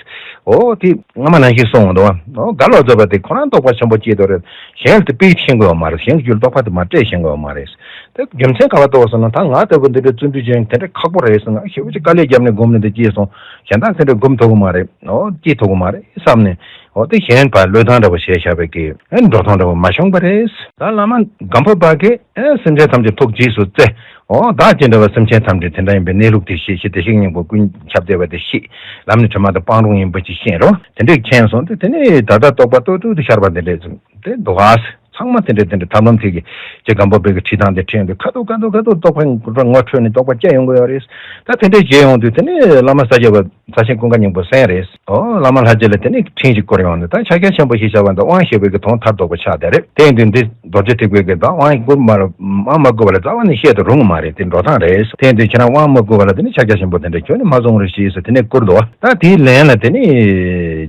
འོ་དེ་སྔ་མ་ནང་བཞིན་གསུངས་འདུག་བ། འོ་ག་ལ་རྫོགས་པ་དེ་ཁོ་རང་རྟོགས་པ་ཆེན་པོ་སྐྱེས་དོ་རེད། གཞན་ལ་དེ་དཔེ་ཤེས་དགོས་པ་མ་རེད། གཞན་གྱི་རྒྱུད་ལ་རྟོགས་པ་དེ་མ་སྤྲད་ཤེས་དགོས་པ་མ་རེད། དེ་རྒྱུ་མཚན་ག་བ་གཏོགས་སོང་ན། ད་ང་ལྟ་བུ་འདི་འདྲའི་བརྩོན་འགྲུས་ཅན་དེ་འདྲ་ཁག་པོ་རེད་ཟེར། ང་ཞེ་པོ་ཅིག་དཀའ་ལས་བརྒྱབ་ནས་སྒོམ་ནས་འདི་སྐྱེས་སོང་། གཞན་དག་དེ་འདྲ་སྒོམ་ཐུབ་ཀྱི་མ་རེད། འོ་སྐྱེས་ཐུབ་ཀྱི་མ་རེད་བསམ་ནས། འོ་དེ་གཞན་ཕར་བློས་བཏང་འདྲ་བོ་བྱས་བཞག་པའི་གི་ཨེ་འགྲོ་སྟངས་འདྲ་བོ་མ་བྱུང་བ་རེད། ད་བླ་མ་སྒམ་པོ་པ་གིས་ཨེ་སེམས་ཅན་ཐམས་ཅད་ཐུགས་རྗེས་སུ་བརྩེ། འོ་བདག་ཅི་འདྲ་བ་སེམས་ཅན་ཐམས་ཅད་དེ་འདྲ་ཡིན་པའི་གནས་ལུགས་དེ་ཤེས། ཤེས་བདེ་གཤེགས་སྙིང་པོ་ཀུན་ཁྱབ་བརྡལ་བ་དེ་ཤེས། ལམ་ནི་དྲི་མ་དང་སྤང་ལུང་ཡིན་པ་ཅིག་ཤེས་རོ། དེ་འདྲས་མཁྱེན་སོང་སྟེ། དེ་ནས་ད་ལྟ་རྟོགས་པ་ཏོག་ཏོག་ཏུ་ཤར་བ་དེ་འདྲས་ཙམ་དེ་འདུག་ཨ། ཚང་མ་དེ་འདྲས་དེ་འདྲས་ཐབས་ལམ་ཐིག་གི་རྗེ་སྒམ་པོ་པའི་གི་ཁྲིད་སྟངས་དེ་ཁྲིད་འདུག་ཁ་ཐུག་ཁ་ཐུག་ཁ་ཐུག་རྟོགས་པ་ངོ་འཕྲོད་ནས་རྟོགས་པ་སྐྱེ་ཡོང་གི་ཡོད་རེད། ད་དེ་འདྲས་བྱས་ཡོང་དུས་དེ་ནས་བླ་མ་ས་སྐྱ་པ་ས་ཆེན་ཀུན་དགའ་སྙིང་པོ་གསན་རེད། ཨོ་བླ་མ་ལྷ་རྗེ་ལ་དེ་ནས་འཕྲིན་ཞིག་བསྐུར་ཡོང་ནས། ད་ཕྱག་རྒྱ་ཆེན་པོ་ཞེས་བྱ་བ་འདི་དབང་ཞེས་པའི་གི་དོན་མཐར་ཐུག་པ་ཆགས་བསྡད་རེད། དེ་ཡིན་དུས་འདི་རྡོ་རྗེ་ཐེག་པའི་གི་ད་དབང་བསྐུར་མ་དབང་མ་བསྐུར་བ་ལ་རྩ་བ་ནས་བཤད་དུ་རུང་གི་མ་རེད། དེ་འགྲོ་སྟངས་རེད། དེ་ཡིན་དུས་ཁྱེད་རང་དབང་མ་བསྐུར་བ་ལ་དེ་ནས་ཕྱག་རྒྱ་ཆེན་པོ་དེ་འདྲ་ཁྱོན་ནས་མ་གསུང་རོགས་ཞེས་ཟེར་དེ་ནས་བསྐུར་འདུག་བ། ད་དེའི་ལན་ལ་དེ་ནས་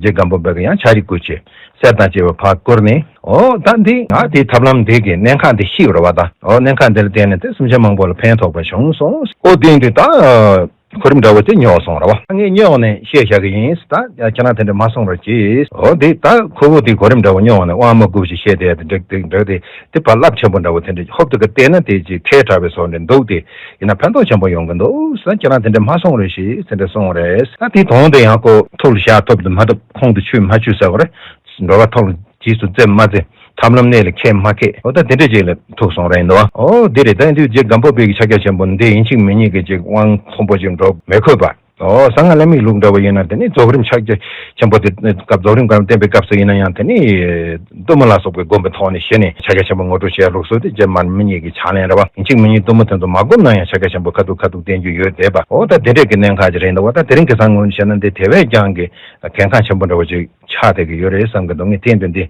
རྗེ་སྒམ་པོ་པ་གི་ཡང་ཕྱག་རིས་བསྐུར་བྱས། གསེར་དང་བཅས་པ་ཕར་བསྐུར་ནས། ཨོ་ད་འདི་ང་དེའི་ཐབས་ལམ་འདི་གི་གནད་འགག་འདི་ཤེས་རོགས་བ། ད་ཨོ་གནད་འགག་འདི་ལ་བརྟེན་ནས་དེ་སེམས་ཅན་མང་པོ་ལ་ཕན་ཐོགས་པ་བྱུང་སོང་། ཨོ་དེ་ཡིན་དུས་ད། གོ་རིམ་འདྲ་བོ་དེ་སྨྱོ་སོང་ར་བ། ངས་སྨྱོ་ནས་བཤད་བཞག་གི་ཡིན། ད་ཁྱེད་རང་དེ་འདྲ་མ་གསུང་རོགས་གྱིས། འོ་དེ་ད་ཁོ་བོ་དེ་གོ་རིམ་འདྲ་བོ་སྨྱོ་ནས་དབང་མ་དགོས་ཞེས་བཤད་དེ་དེ་འདྲ་དེ་འདྲ་དེ་དེ་བར་རླབས་ཆེན་པོ་འདྲ་བོ་དེ་འདྲ་ཧོབ་ཏེ་ག་བལྟས་ན་དེ་ཅིག་ཁྲལ་དྲག་པའི་བཟོ་འདྲ་འདུག་སྟེ། ཡིན་ན་ཕན་ཐོགས་ཆེན་པོ་ཡོང་གི་འདུག་ཟེར། ཁྱེད་རང་དེ་འདྲ་མ་གསུང་རོགས་ཞེས་དེ་འདྲ་གསུང་རེད། ད་དེ་དོན་དེ་ཡང་ཁོ་ཐུགས་ལ་བཞག་ཐུབ་དུ་མ་ཐུབ་ཁོང་དུ་ཆུད་མ་ཆུད་ཟེར་བ་རེད། འགྲོ་བ་ཐོག་ལ་རྗེས་སུ་བཙེམ་མ་བཙེམ། ཐབས་ལམ་གནད་ལ་འཁེལ་མ་འཁེལ། འོ་ད་དེ་འདྲ་ཅིག་ལ་ཐུག་སོང་རེད་འདུག་འོ་དེ་རེད། ད་ཡིན་དུས་རྗེ་སྒམ་པོ་པའི་གི་ཕྱག་རྒྱ་ཆེན་པོ་འདི་ཡིན་གཅིག་མིན་གཉིས་ཀྱི་ཅིག་དབང་མཐོན་པོ་ཅིག་འགྲོ་མི་དགོས་པ། འོ་གསང་སྔགས་བླ་མེད་ལུགས་འདྲ་བོ་ཡིན་ན་དེ་ནི་རྫོགས་རིམ་ཕྱག་རྒྱ་ཆེན་པོ་དེ་སྐབས་རྫོགས་རིམ་གང་བསྟན་པའི་སྐབས་སུ་ཡིན་ན་ཡང་དེ་ནི་གཏུམ་མོ་ལ་སོགས་པའི་སྒོམ་པའི་ཐོག་ནས་གཞི་ནས་ཕྱག་རྒྱ་ཆེན་པོ་ངོ་སྤྲོད་བྱེད་ལུགས་སྲོལ་དེ་རྗེ་མར་མི་གཉིས་ཀྱི་ཕྱག་ལེན་རེད་བ། ཡིན་གཅིག་མིན་གཉིས་གཏུམ་མོ་དེ་ཚོ་མ་བསྒོམས་ན་ཡང་ཕྱག་རྒྱ་ཆེན་པོ་ཁ་ཐུག་ཁ་ཐུག་བསྟན་རྒྱུ་ཡོད་བསྡད་པ། འོ་ད་དེ་འདྲས་ཀྱི་གནད་འགག་ཅིག་རེད་འདུག་བ། ད་དེ་རིང་ཁ་སང་ངོས་ནས་བཤད་ན་འདི་དེ་བས་ཀྱང་གི་གལ་འགངས་ཆེན་པོ་འདྲ་བོ་ཅིག་ཆགས་བསྡད་ཀྱི་ཡོད་རེད་བསམ་གྱི་འདུག་ངས་སྟེང་དུ་འདི་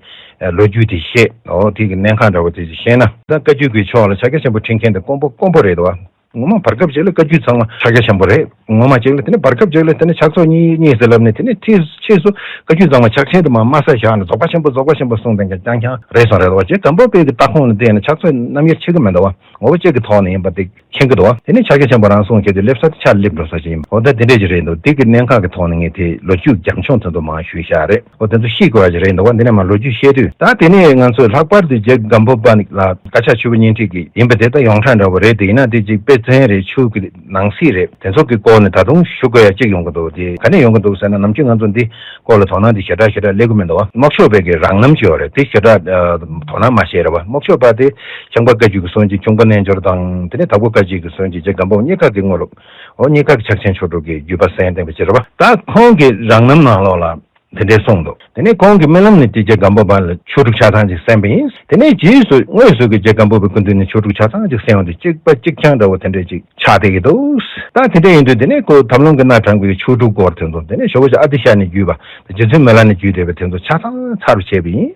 ལོ་རྒྱུས་དེ་བཤད། འོ་དེ་གི་གནད་འགག་འདྲ་བོ་དེ་ཅིག་བཤད་ན། ད་བཀའ་བརྒྱུད་ཀྱི་ཕྱོགས་ལ་ཕྱག་རྒྱ་ཆེན་པོ་ཁྲིད་མཁན་དེ་དཀོན་པོ་དཀོན་པོ་རེད་འདུག་བ། ངོ་མ་བར་སྐབས་ཤིག་ལ་བཀའ་བརྒྱུད་ཚང་མ་ཕྱག་རྒྱ་ཆེན་པོ་རེད། ངོ་མ་ཅིག་ལ་དེ་ནས་བར་སྐབས་ཅིག་ལ་དེ་ནས་ཕྱག་ཚོགས་གཉིས་གཉིས་ཟེར་ལབ་ནས་དེ་ནས་ཕྱིས་ཕྱིས་སུ་བཀའ་བརྒྱུད་ཚང་མ་ཕྱག་ཆེན་དུ་མ་དམའ་ས་བཞག་ནས་རྫོགས་པ་ཆེན་པོ་རྫོགས་པ་ཆེན་པོ་གསུངས་བསྡད་མཁན་རྐྱང་རྐྱང་རེད་སོང་རེད་བ། ཅེས་སྒམ་པོ་པའི་གི་ལྟ་ཁུངས་ལ་བལྟས་ན་ཕྱག་ཚོགས་རྣམ་དབྱེ་ཕྱེ་གི་མི་འདུག་བ། ངོ་བོ་གཅིག་གི་ཐོག་ནས་ཡིན་པ་དེ་མཁྱེན་གི་འདུག་བ། དེ་ནས་ཕྱག་རྒྱ་ཆེན་པོ་རང་གསུངས་བྱས་ཏེ་སླེབས་ས་དེ་ཕྱག་སླེབས་འགྲོ་ས་ཞིག་ཡིན། འོ་ད་དེ་འདྲས་ཅིག་རེད་འདུག་དེ་གི་གནད་འགག་གི་ཐོག་ནས་ངས་དེ་ལོ་རྒྱུས་རྒྱབ་ལྗོངས་དེ་ཚོ་མང་ཞུས་བཞག་རེད། འོ་དེ་ཚོ་ཤེས་དགོས་པ་ཞིག་རེད་འདུག་བ། འདི་ནས་མ་ལོ་རྒྱུས་བཤད་དུས་ད་དེ་ནས་ང་ཚོས་ལྷག་པར་དུ་རྗེ་སྒམ་པོ་པ་ལ་བཀའ་ཕྱག་ཆུ་བོ་གཉིས་འཁྲིགས་ཀྱི་ཡིན་པ་དེ་ད་ཡོངས་གྲགས་འདྲ་བོ་རེད། དེ་ཡིན་ན་དེ་ཅིག་དཔེ་མཚོན་རེད། ཆོས་ཀྱི་ནང་གསེས་རེད། དེ་ཚོ་གི་སྐོར་ནས་ད་དུང་ཞུ་དགོས་ཡ་གཅིག་ཡོང་གི་འདུག་དེ་ག་ནས་ཡོང་གི་འདུག་ཟེར་ན། ནམ་རྒྱུན་ང་ཚོ་འདི་སྐོར་ལ་དོ་སྣང་འདི་ཞེ་དྲག་ཞེ་དྲག་སླེབས་ཀྱི་མི་འདུག་བ། རྨོག་ཞོ་པའི་གི་རང་རྣམ་ཅིག་ཡོད་རེད། དེ་ཞེ་དྲག་ཨ་དོ་སྣང་མ་བྱས་རེད་བ། རྨོག་ཞོ་པ་དེ་ཤངས་པ་བཀའ་བརྒྱུད་ཀྱི་སངས་རྒྱས་འབྱུང་པོ་རྣལ་འབྱོར་དང་། དེ་ནས་དྭགས་པོ་བཀའ་བརྒྱུད་ཀྱི་སངས་རྒྱས་རྗེ་སྒམ་པོ་གཉིས་ཀ་གི་དངོས་སློབ། འོ་གཉིས་ཀ་གི་ཕྱག་ཆེན་མཆོག་སྒྲུབ་ཀྱི་བརྒྱུད་པ་གསན་བསྟན་པ་ཅིག་རེད་བ། ད་ཁོང་གི་རང་རྣམ་ནང་ལོགས་ལ་དེ་འདྲའི་གསུངས་འདུག་དེ་ནས་ཁོང་གི་རྨི་ལམ་ནས་དེ་རྗེ་སྒམ་པོ་པ་ལ་ཆོས་དྲུག་ཆ་ཚང་ཅིག་གསན་པ་ཡིན། དེ་ནས་རྗེས་སུ་དངོས་སུ་གི་རྗེ་སྒམ་པོ་པའི་སྐུ་མདུན་ནས་ཆོས་དྲུག་ཆ་ཚང་ཅིག་གསན་ཡོང་དུས་གཅིག་པ་གཅིག་རྐྱང་འདྲ་བོ་དེ་འདྲས་ཅིག་ཆགས་བསྡད་ཀྱི་འདུག་ད་དེ་འདྲ་ཡིན་དུས་དེ་ནས་ཁོ་ཐབས་ལམ་གྱི་སྣ་དྲངས་པའི་ཆོས་དྲུག་སྐོར་དེ་ཚོ་དེ་ནས་ཞོགས་པ་ཞིག་ཨ་ཏི་ཤ་ནས་བརྒྱུད་པ་རྗེ་བཙུན་མི་ལ་ནས་བརྒྱུད་བསྡད་པའི་དེ་ཚོ་ཆ་ཚང་ཚར་རུ་བྱས་པ་ཡིན།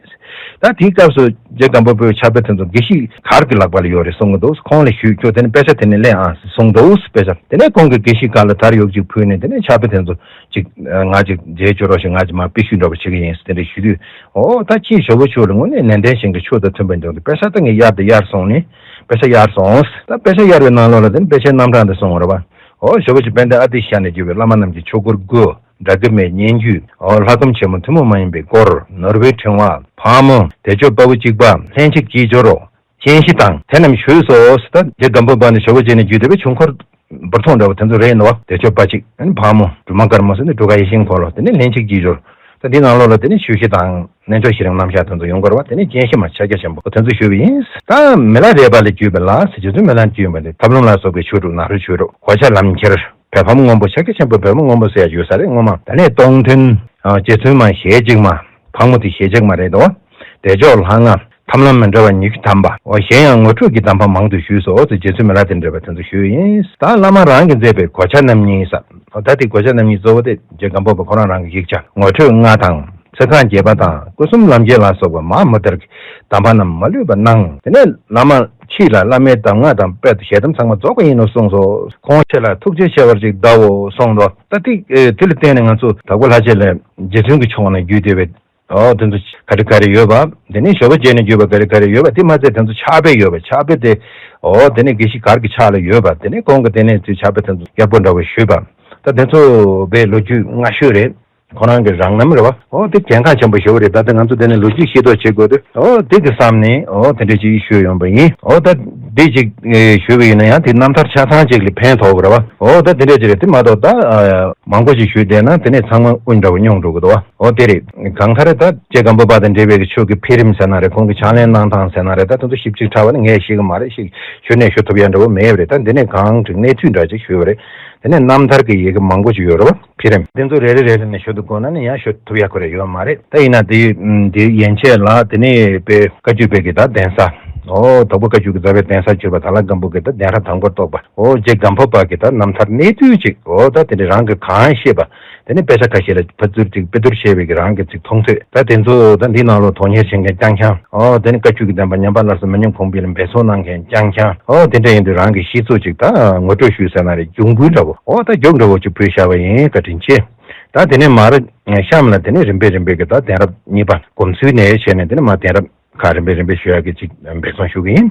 ད་དེའི་སྐབས་སུ་རྗེ་སྒམ་པོ་པའི་ཕྱག་དཔེ་དེ་ཚོ་དགེ་བཤེས་གར་གྱི་ལག་པ་ལ་ཡོད་རེད་གསུང་གི་འདུག་ཁོང་ལ་ཞུས། ཁྱོད་དེ་ནས་དཔེ་ཆ་དེ་ནས་ལེན་ཨང་གསུང་འདུག་དཔེ་ཆ་དེ་ནས་ཁོང་གིས་དགེ་བཤེས་གར་ལ་དར་ཡོད་ཅིག་ཕུལ་ནས་དེ་ནས་ཕྱག་དཔེ་དེ་ཚོ་ཅིག་ང་ཅིག་མཇལ་བཅུག་རོགས་ཞེས་ང་ཅིག་མར་དཔེ་ཞུས་འདྲ་བོ་བྱེད་ཀྱི་ཡིན་ཟེར་དེ་འདྲ་ཞུས་དུས། འོ་ད་ཁྱེད་ཞོགས་པ་ཆོས་ལ་དངོས་གནས་ནན་ཏན་ཞིང་གི་ཆོས་དང་མཐུན་པ་འདུག་དཔེ་ཆ་ད་ངས་གཡར་དང་གཡར་སོང་ནས་དཔེ་ཆ་གཡར་སོང་། ད་དཔེ་ཆ་གཡར་བའི་ནང་ལོགས་ལ་དེ་ནས་དཔེ་ཆའི་རྣམ་གྲངས་དེ་གསུང་བ་རེད་བ། འོ་ཞོགས་པ་ཆོས་དཔལ་ལྡན་ཨ་ཏི་ཤ་ནས་བརྒྱུད་པའི་བླ་མ་རྣམས་ཀྱི་ཆོས་སྐོར་དགུ། སྒྲ་སྐུད་མའི་སྙན་བརྒྱུད། འོ་ལྷ་སྒོམ་ཆེན་མོ་ཐུན་མོང་མ་ཡིན་པའི་སྐོར། ནོར་བུའི་ཕྲེང་བ། ཕག་མོ། བདེ་མཆོག་དཔའ་བོ་གཅིག་པ། ལྷན་ཅིག་སྐྱིལ་སྦྱོར། རྒྱན་བཞི་དང་དེ་རྣམས་ཞུས་སོ། ད་རྗེ་སྒམ་པོ་པ་ནི་ཞོགས་པ་ཆོས་ནས་བརྒྱུད་བསྡད་པའི་ཆོས་འཁོར་འབུར་ཐོག་འདྲ་བོ་དེ་ཚོ་རེད་འདུག་བ། བདེ་མཆོག་དཔའ་གཅིག་ཨ་ནི་ཕག་མོ། སྒྲོལ་མ་དཀར་མོ་ཟེར་ནས་སྒྲོལ་དཀར་ཡེ་ཤེས་འཁོར་ལོ། དེ་ནས་ལྷན་ཅིག་སྐྱིལ་སྦྱོར། ད་འདི་ནང་ལོགས་ལ་དེ་ནས་ཞུ་བཞི་དང་རྣལ་འབྱོར་གཞི་རིམ་རྣམ་གཞག་དེ་ཚོ་ཡོང་གི་རེད་བ། དེ་ནས་རྒྱན་བཞི་མ་ཕྱག་རྒྱ་ཆེན་པོ་དེ་ཚོ་ཞུས་པ་ཡིན། ད་མི་ལ་རས་པ་ལས་བརྒྱུད་པའི་ལ་ཟེར་རྗེ་བཙུན་མི་ལ་བརྒྱུད་པ་ནི་ཐབས་ལམ་ལ་སོགས་པའི་ཆོས་དྲུག་ནཱ་རོའི་ཆོས་དྲུག་གོ་ཆ་ལམ་ཁྱེར། བོད་ཕམ་སྔོན་པོ། ཕྱག་རྒྱ་ཆེན་པོ་བོད་ཕམ་སྔོན་པོ་ཟེར་ཡ་ཡོད་ས་རེད་སྔོན་མ། ད་ནས་སྟོང་ཐུན། རྗེ་བཙུན་མ་ཞལ་གཅིག་མ། ཕག་མོ་དེ་ཞལ་གཅིག་མ་རེད་དོ། བདེ་མཆོག་ལྷ་ལྔ། ཐབས་ལམ་མི་འདྲ་བ་ཉི་ཤུ་ཐམ་པ། འོ་གཞན་ཡང་ངོ་སྤྲོད་ཀྱི་གདམས་པ་མང་དུ་ཞུས་སོ། འོ་ཙི་རྗེ་བཙུན་མི་ལ་དེ་འདྲ་བ་དེ་ཚོ་ཞུས་ཡིན། ད་བླ་མ་རང་གིས་མཛད་པའི་གོ་ཆ་རྣམ་གཉིས་ས། འོ་ད་དེ་གོ་ཆ་རྣམ་གཉིས་གཙོ་བོ་དེ་རྗེ་སྒམ་པོ་པ་ཁོ་རང་རང་གི་ཡིག་ཆ། ངོ་སྤྲོད་ལྔ་དང་། ཚིག་རྐང་རྒྱས་པ་དང་སྐུ་གསུམ་ལམ་འཁྱེར་ལ་སོགས་པ་མ་མོ་དར་གྱི་གདམས་པ་རྣམས་མ་ལུས་པ་གནང་། དེ་ནས་བླ་མ་ཁྱེད་ལ་བླ་མའི་གདམས་ངག་དང་དཔལ་དུ་ཞལ་གདམས་ཚང་མ་རྫོགས་པ་ཡིན་ནོ་གསུངས་སོ། ཁོང་ཁྱེད་ལ་ཐུགས་རྗེ་ཆེ་བར་ཅིག་གདའོ་གསུངས་འདུག་ད་དེ་དེ་ལ་བརྟེན་ནས་ང་ཚོ་དྭགས་པོ་ལྷ་རྗེ་ལ་རྗེ་བཙུན་གྱི་ཕྱོགས་ནས་བརྒྱུད་བསྡད་པའི། ཨོ་དེ་ཚོ་ག་རེ་ག་རེ་ཡོད་པ། དེ་ནས་ཞོགས་པ་བརྗེད་ནས་བརྒྱུད་པ་ག་རེ་ག་རེ་ཡོད་པ། དེ་མ་ཚད་དེ་ཚོ་ཕྱག་དཔེ་ཡོད་པ། ཕྱག་དཔེ་དེ་ཨོ་དེ་ནས་དགེ་བཤེས་གར་གྱི་ཕྱག་ལ་ཡོད་པ། དེ་ནས་གོང་གི་དེ་ནས་ཚུར་ཕྱག་དཔེ་དེ་ཚོ་ཡག་པོ་འདྲ་བོ་ཞུས་པ། ད་དེ་ཚོ་བའི་ལོ་རྒྱུས་སྔ་ཤོས་རེད། ཁོ་རང་གི་རང་རྣམ་རེད་བ། ཨོ་དེ་གལ་འགངས་ཆེན་པོ་ཞེ་པོ་རེད། ད་ལྟ་ང་ཚོ་དེ་ནས་ལོ་རྒྱུས་ཤེས་རྟོགས་བྱེད་དགོས་དུས་ཨོ་དེ་གི་བསམ་ནས་ཨོ་དེ་འདྲ་ཅིག་ཞུས་ཡོང་པ་ཡིན། ཨོ་ད་དེ་ཅིག་ཞུས་པ་ཡིན་ན་ཡང་དེ་རྣམ་ཐར་ཆ་ཚང་ཅིག་ལ་ཕན་ཐོགས་གི་རེད་བ། ཨོ་ད་དེ་འདྲ་ཅིག་རེད། དེ་མ་གཏོགས་ད་མང་པོ་ཞིག་ཞུས་བསྡད་ན་དེ་ནས་ཚང་མ་དབུ་འདྲ་བོ་སྙུང་འགྲོ་གི་འདུག་བ། འོ་དེ་རེད། གང་ལྟར་ད་རྗེ་སྒམ་པོ་པ་དང་འབྲེལ་བའི་གི་ཆོས་ཀྱི་འཕེལ་རིམ་ཟེར་ན་རེད། ཁོང་གི་ཕྱག་ལེན་གནང་སྟངས་ཟེར་ན་རེད། ད་དེ་ཚོ་ཞིབ་ཅིག་ཕྲ་བ་ནི་ངས་ཤེས་ཀྱི་མ་རེད། ཞིག་ཞུ་ནས་ཞུ་ཐུབ་ཡ་འདྲ་བོ་མེད་པ་རེད། ད་འདི་ནས་གང་ཅིག་གནས་ཚུལ་འདྲ་ཅིག་ཞུས་པ་རེད། དེ་ནས་རྣམ་ཐར་གྱི་ཡི་གེ་མང་པོ་ཅིག་ཡོད་རེད་བ། འཕེལ་རིམ་དེ་ཚོ་རེ་རེ་རེ་རེ་ནས་ཞུ་དུ་དགོས་ན་ནི་ཡང་ཞུ་ཐུབ་ཡ་ཁོ་རེ་ཡོད་མ་རེད། ད་ཡིན་ན་དེ་དེ་ཡན་ཆད་ལ་དེ་ནས་དཔེ་བཀའ་བརྒྱུད་པའི་གི་ད་གདན་ས། ཨོ་དྭགས་པོ་བཀའ་བརྒྱུད་ཀྱི་རྩ་བའི་གདན་ས་གྱུར་པ་དྭགས་ལྷ་སྒམ་པོ་གི་ད་གདན་རབས་དང་པོར་གཏོགས་པ། ཨོ་རྗེ་སྒམ་པོ་པ་གི་ད་རྣམ་ཐར་གནས་ཚུལ་ཅིག་ཨོ་ད་དེ་འདྲ་རང་གི་གང་ཤེས་པ། དེ་ནས་དཔེ་ཆ་ཁ་ཤས་ལ་ཕར་ཚུར་ཅིག་དཔེ་བསྡུར་བྱས་པའི་གི་རང་གི་ཅིག་མཐོང་ཚོད། ད་དེ་ཚོ་ད་འདི་ནང་ལོགས་དོན་གཉེར་བྱེད་མཁན་རྐྱང་རྐྱང་། ཨོ་དེ་ནི་བཀའ་བརྒྱུད་ཀྱི་བསྟན་པ་ཉམས་པ་སླར་གསོ་མི་ཉམས་གོང་འཕེལ་ལ་འབད་བརྩོན་གནང་མཁན་རྐྱང་རྐྱང་། ཨོ་དེ་འདྲ་ཡིན་དུས་རང་གི་ཤེས་ཚོད་ཅིག་ད་ངོ་སྤྲོད་ཞུས་ཟེར་ན་རེད། རྒྱུན་འགུལ་འདྲ་བོ། ཨོ་ད་རྒྱུགས་འདྲ་བོ་ཅིག་ཕུལ་བཞག་པ་ཡིན། བཀའ་དྲིན་ཆེ། ད་དེ་ནས་མར་གཤམ་ལ་དེ་ནས་རིམ་པས་རིམ་པས་ཀྱི་ད་གདན་རབས་གཉིས་པ་སྒོམ་ཚུལ་ནས་བྱས་ནས་དེ་ནས་མར་གདན་རབས་ཁག་རིམ་པས་རིམ་པས་ཞུ་ཡག་གི་ཅིག་འབད་བརྩོན་ཞུ་གི་ཡིན།